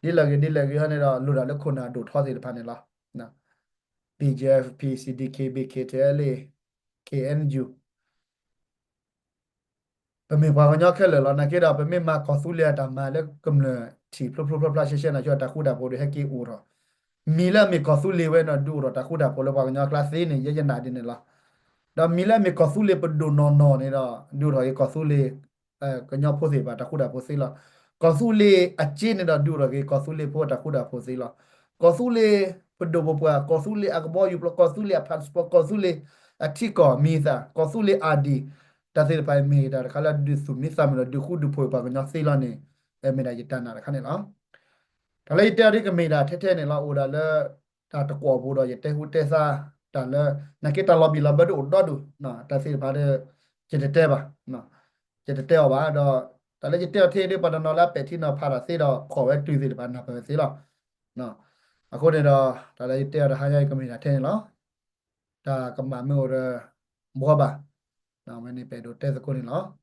ဒ်လဲၣ်ဂ့ၤဒ်လဲၣ်ဂ့ၤဟီန့ၣ်ဒီး လိၣ်ဒၣ်လၢခိၣ်နၢ်ဒိၣ်ထီသ့ၣ်တဖၣ်န့ၣ်လီၤ. BGF, PC, DKBA, KTLA, KNU ပမ့ၢ်ပှၤကညီခဲလၢာ်လီၤ. နာ်က့ဒီး ပမ့ၢ်မၤကီၢ်သူလ့ၤအတၢ်မၤလၢကမျၢၢ်ထံၣ်ဖျိဖျိဖျါဖျါရှဲရှဲန့ၣ် ဆိတၢ်ဃူတၢ်ဖိးဒီးဟဲက့ၤအိၣ်ထီၣ်, မံၤလၢအမ့ၢ်ကီၢ်သူလ့ၤဝဲန့ၣ် ဒုးအိၣ်ထီၣ်တၢ်ဃူတၢ်ဖိးလၢပှၤကညီအကျါသ့န့ၣ် ယဲယနာ်ဒ်န့ၣ်လီၤ. ဒီးမံၤလၢအမ့ၢ်ကီၢ်သူလ့ၤပဒိၣ်နီၢ်နီၢ်န့ၣ်ဒီး ဒုးအိၣ်ထီၣ်က့ၤကီၢ်သူလ့ၤ ကညီဖိသ့ၣ်တဖၣ်တၢ်ဃူတၢ်ဖိးသ့လီၤ. ကီၢ်သူလ့ၤအစ့န့ၣ်ဒီး ဒုးအိၣ်ထီၣ်က့ၤကီၢ်သူလ့ၤဖိတၢ်ဃူတၢ်ဖိးသ့လီၤ. ကီၢ်သူလ့ၤပဒိၣ်ပပှၢ်, ကီၢ်သူလ့ၤအကဘီယူၤပျီ, ကီၢ်သူလ့ၤအ passport, ကီၢ်သူလ့ၤအထံကီၢ်မံၤအသၣ်, ကီၢ်သူလ့ၤ ID, တၢ်သ့ၣ်တဖၣ်အံၤမ့ၢ်တၢ်တခါလၢဒုးသူၣ်မံသးမုာ်ဒီး ဒုးဃူဒုးဖိးပှၤကညီသ့လီၤန့ၣ် မ့ၢ်ဒၣ်ယတၢ်နာ်တခါန့ၣ်လီၤ. တၢ်လၢယတဲအီၤဒ်ကမ့ၢ်ဒၣ်ထဲထဲန့ၣ်လီၤ. အိၣ်ဒၣ်လၢ တၢ်တကွီၢ်ပူၤဒီး ယတဲဟူတဲသါ တၢ်လၢ နာ်က့တၢ်လီၤဘံၣ်လီၤဘၢဒ်အိၣ်ဒီဒူၣ်, တၢ်သ့ၣ်တဖၣ်ဒီး ယတတဲဘၣ်, ယတတဲအီၤဘၣ်ဒီး တၢ်လၢယတဲအီၤထဲအံၤဒ် ပှၤတနီၤလၢအပဲာ်ထံနီၤဖးတၢ်သ့ဒီး ခိးဝဲတုၤသ့ၣ်တဖၣ်နၢ်ပၢၢ်ဝဲသ့လီၤ. အဃိန့ၣ်ဒီး တၢ်လၢယတဲအီၤတဟါညါအံၤကမ့ၢ်ဒၣ်ထဲန့ၣ်လီၤ. တၢ်ကမၣ်မ့ၢ်အိၣ်ဒီး ဘှီဘၣ်, ဝဲန့ၣ်ပအဲၣ်ဒိးတဲသကိးန့ၣ်လီၤ.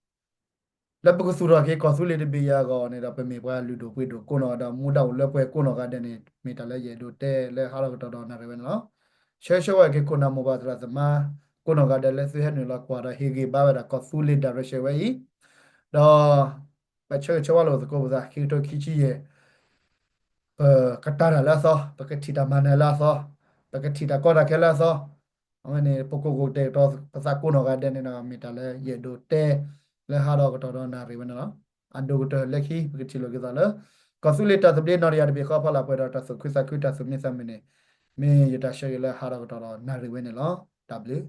လၢပကသူၣ်ထီၣ်က့ၤကီၢ်သူလ့ၤတဘ့ၣ်အံၤအဂီၢ်န့ၣ်ဒီး ပမ့ၢ်ပှၤလုၢ်ဒိၣ်ပှ့ၤဒိၣ်ကိးနီၢ်ဂၤဒဲး မူဒါအိၣ်လၢပှဲၤကိးနီၢ်ဂၤဒဲးန့ၣ် မ့ၢ်တၢ်လၢယအဲၣ်ဒိးတဲလၢဟးထီၣ်ကတီၢ်ဒီးနၣ်ရံၣ်ဝဲန့ၣ်လီၤ. ဆၢဂ့ၤဆၢဝါက့ၤခိၣ်နၢ်မိၢ်ပၢ်သရၣ်သမါ ကိးနီၢ်ဂၤဒဲးလၢသုဟဲနုာ်လီၤကွၢ်ဒီးဟ့ၣ်ဂံၢ်ဘါဝဲဒၣ်ကီၢ်သူလ့ၤ direction ဝဲအံၤ, ဒီး ပဆၢဂ့ၤဆၢဝါလိာ်သကိးပသး ခံကထိခံဆံယဲၢ် ပကတၢၢ်တၢ်လၢအသီ, ပကထံၣ်တၢ်မၤနၢၤလၢအသီ, ပကထံၣ်တၢ်ကီတၢ်ခဲလၢအသီ, အဝဲန့ၣ် ပကိၢ်ကိၢ်တဲာ်ကတီၤပသးကိးနီၢ်ဂၤဒဲးန့ၣ်ဒီး မ့ၢ်တၢ်လၢယအဲၣ်ဒိးတဲလၢဟးထီၣ်ကတီၢ်ဒီးနၣ်ရံၣ်ဝဲန့ၣ်လီၤ. အဒိၣ်ကတၢၢ်လၢခံ ပကထံၣ်လိာ်က့ၤသးလၢ ကီၢ်သူလ့ၤတၢ်သဘျ့နီၢ်တယၢ်တဘ့ၣ်ဃီ ဖီလာ်ပှဲၤဒီးတၢ်သူၣ်ခုသးခု တၢ်သူၣ်မံသးမုာ်န့ၣ် မ့ၢ်ယတၢ်ဆၢဂ့ၤလၢဟးထီၣ်ကတီၢ်ဒီးနၣ်ရံၣ်ဝဲန့ၣ်လီၤ. တၢ်ဘျုး